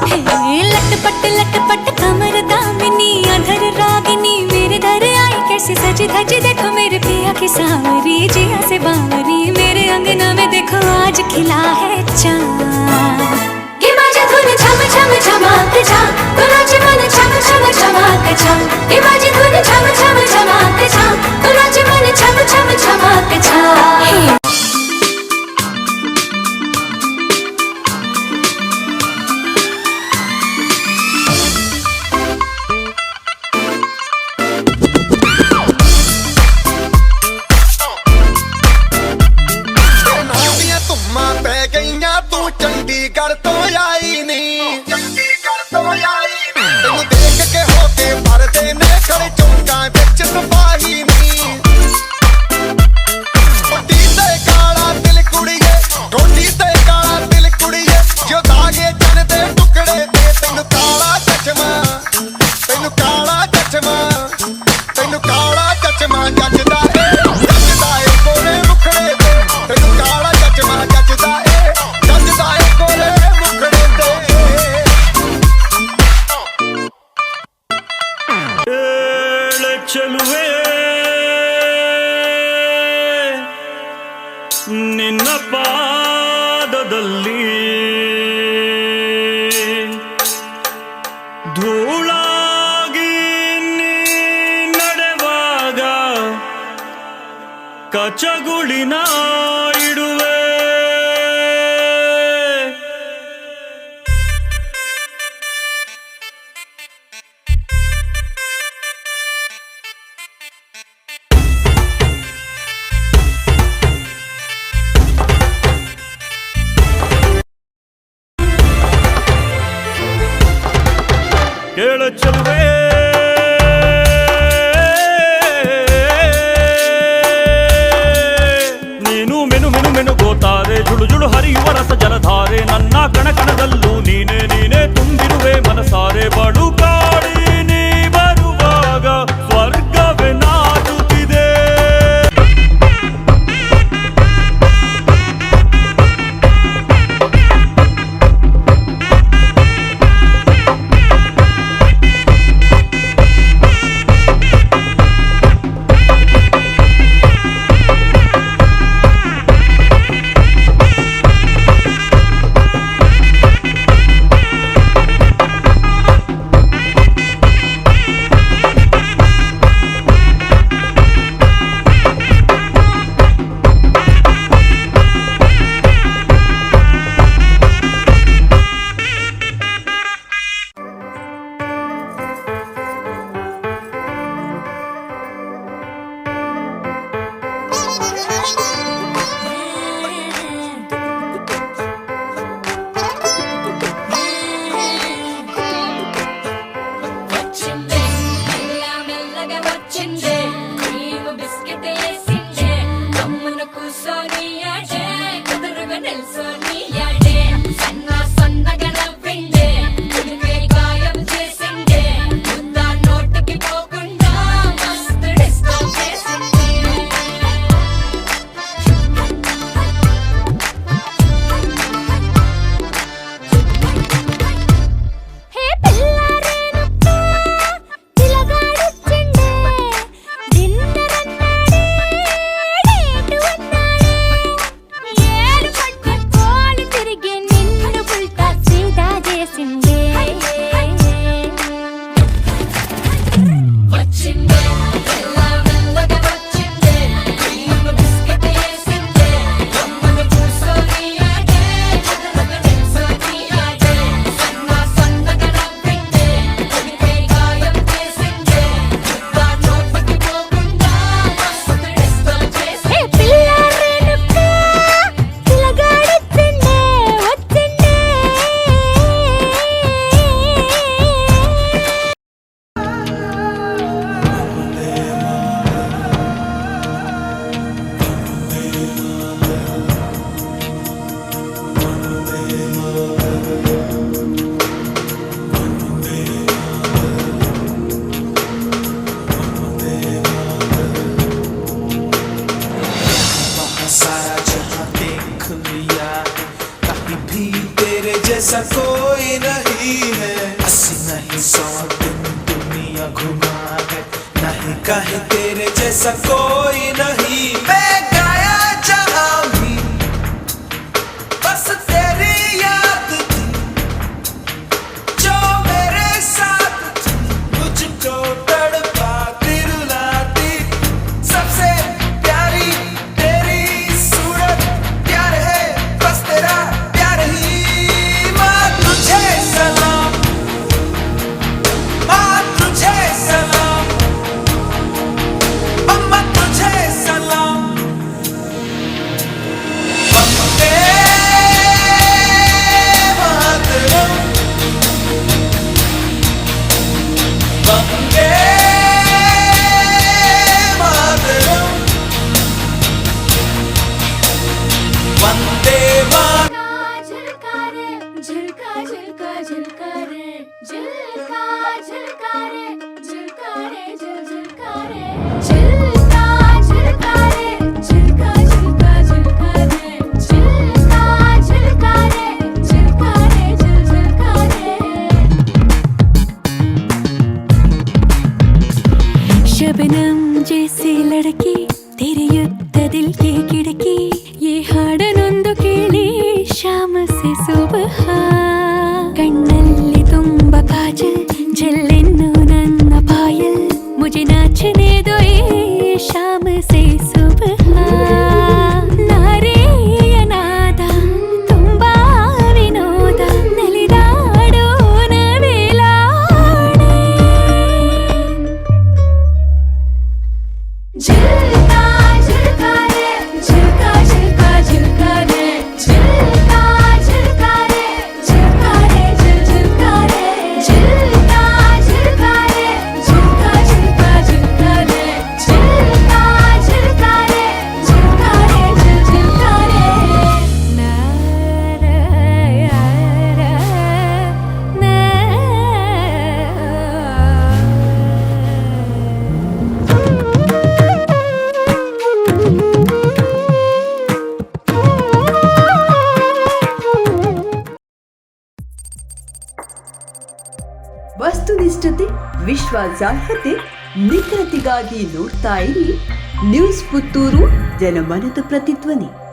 हे लटपट लटपट कमर दामिनी अधर रागिनी मेरे दर आई कैसे सज धज देखो मेरे पिया की सांवरी जिया से बावरी मेरे अंगना में देखो आज खिला है चांद। ये बाजा धुन छम छम छमाक छा तो नाचे मन छम छम छमाक छा। ये बाजा धुन छम छम छमाक छा तो नाचे मन छम छम छमाक छा। ਪੈ ਗਈਆਂ ਤੂੰ ਚੰਡੀਗੜ੍ਹ ਤੋਂ ਆਈ ਨੀ, ਚੰਡੀਗੜ੍ਹ ਤੋਂ ਆਈ ਨੀ। ਤੈਨੂੰ ਦੇਖ ਕੇ ਹੋ ਕੇ ਮਰਦੇ ਨੇ ਖੜੇ ਚੌਂਕਾਂ ਵਿੱਚ ਸਿਪਾਹੀ ਨੀ। ਟੋਡੀ ਤੇ ਕਾਲਾ ਦਿਲ ਕੁੜੀਏ, ਟੋਡੀ ਤੇ ਕਾਲਾ ਦਿਲ ਕੁੜੀਏ, ਜੋ ਦਾਗੇ ਚੰਨ ਦੇ ਟੁਕੜੇ ਤੇ। ਤੈਨੂੰ ਕਾਲਾ ਚਸ਼ਮਾ, ਤੈਨੂੰ ਕਾਲਾ ਚਸ਼ਮਾ, ਤੈਨੂੰ ਕਾਲਾ ਚਸ਼ਮਾ ਜੱਜਦਾ ਏ, ਜੱਜਦਾ ਏ ਗੋਰੇ ਮੁਖੜੇ ਤੇ। ਤੈਨੂੰ ਕਾਲਾ ਚਸ਼ਮਾ ਜੱਜਦਾ ਏ, ਜੱਜਦਾ ਏ ਗੋਰੇ ਮੁਖੜੇ ತೋಳಿನ ಇಡುವೆ. ಕೇಳ ಚೆಲುವೆ, ನೀನು ಮೆನು ಮೆನು ಮೆನು ಗೋತಾರೆ, ಜುಳು ಜುಳು ಹರಿಯುವ ರಸ ಜಲಧಾರೆ, ನನ್ನ ಕಣ ಕಣದಲ್ಲೂ ನೀನೇ ನೀನೇ ತುಂಬಿರುವೆ ಮನಸಾರೆ. ಬಳು ಕಾಡಿ ನೀ ಬರುವಾಗ ಸ್ವರ್ಗವೇ ನಾಚುತ್ತಿದೆ. వచ్చిందే మెల్ల మెల్లగా వచ్చిందే క్రీమ్ బిస్కెట్ వేసిందే గమ్మున కూసోని ఆడే కుదురుగా నిల్సోని ఆడే సన్న సన్నగా నవ్విందే కుడికే గాయం చేసిందే ముద్ద నోటికి పోకుండా మస్తు డిస్కో చేసిందే. హే పిల్లారేనప్ప పిలగాడొచ్చిండే డిన్నర్ అన్నాడే డేటు అన్నాడే ఏడు పట్టు కోలు తిరిగి నిన్ను ఉల్టా సీదా చేసిండే. వచ్చిందే మెల్ల మెల్లగా వచ్చిందే క్రీమ్ బిస్కెట్ వేసిందే గమ్మున కూసోని ఆడే కుదురుగా నిల్సోని ఆడే సన్న సన్నగా నవ్విందే కుడికే గాయం చేసిందే ముద్ద నోటికి పోకుండా మస్తు డిస్కో హే చేసిందే. పిల్లారేనప్ప పిలగాడొచ్చిండే వచ్చిండే. वहाँ सारा जहाँ देख लिया है, कहीं भी तेरे जैसा कोई नहीं है। 80 नहीं 100 दिन दुनिया घुमा है, नहीं कहीं तेरे जैसा कोई नहीं। मैं गाया जहाँ भी बस तेरी याद थी, जो मेरे साथ थी, मुझको तड़पाती रुलाती। सबसे प्यारी तेरी सूरत, प्यार है बस तेरा प्यार ही। माँ तुझे सलाम, माँ तुझे सलाम, अम्मा तुझे सलाम। वंदे मातरम, वंदे मातरम, वंदे मातरम। झुलका रे झुलका झुलका झुलका रे झुलका झुलका रे झुलका रे झुल झुलका रे झुलका झुलका रे झुलका झुलका झुलका रे झुलका झुलका रे झुलका रे झुल झुलका रे। शबनम जैसी लड़की तेरे दिल की खिड़की ये ಹಾಡನೊಂದು ಕೇಳಿ ಶಾಮ ಸೆ ಸುಬಹ ಕಣ್ಣಲ್ಲಿ ತುಂಬ ಕಾಜಲ್ ಜಲ್ಲೆನ್ನು ನನ್ನ ಪಾಯಲ್ ಮುಜೆ ನಾಚನೆ ದೋ ಏ ಶಾಮ ಸೆ ಸುಬಹ. ವಸ್ತುನಿಷ್ಠತೆ, ವಿಶ್ವಾಸಾರ್ಹತೆ, ನಿಖರತೆಗಾಗಿ ನೋಡ್ತಾ ಇರಿ ನ್ಯೂಸ್ ಪುತ್ತೂರು, ಜನಮನದ ಪ್ರತಿಧ್ವನಿ.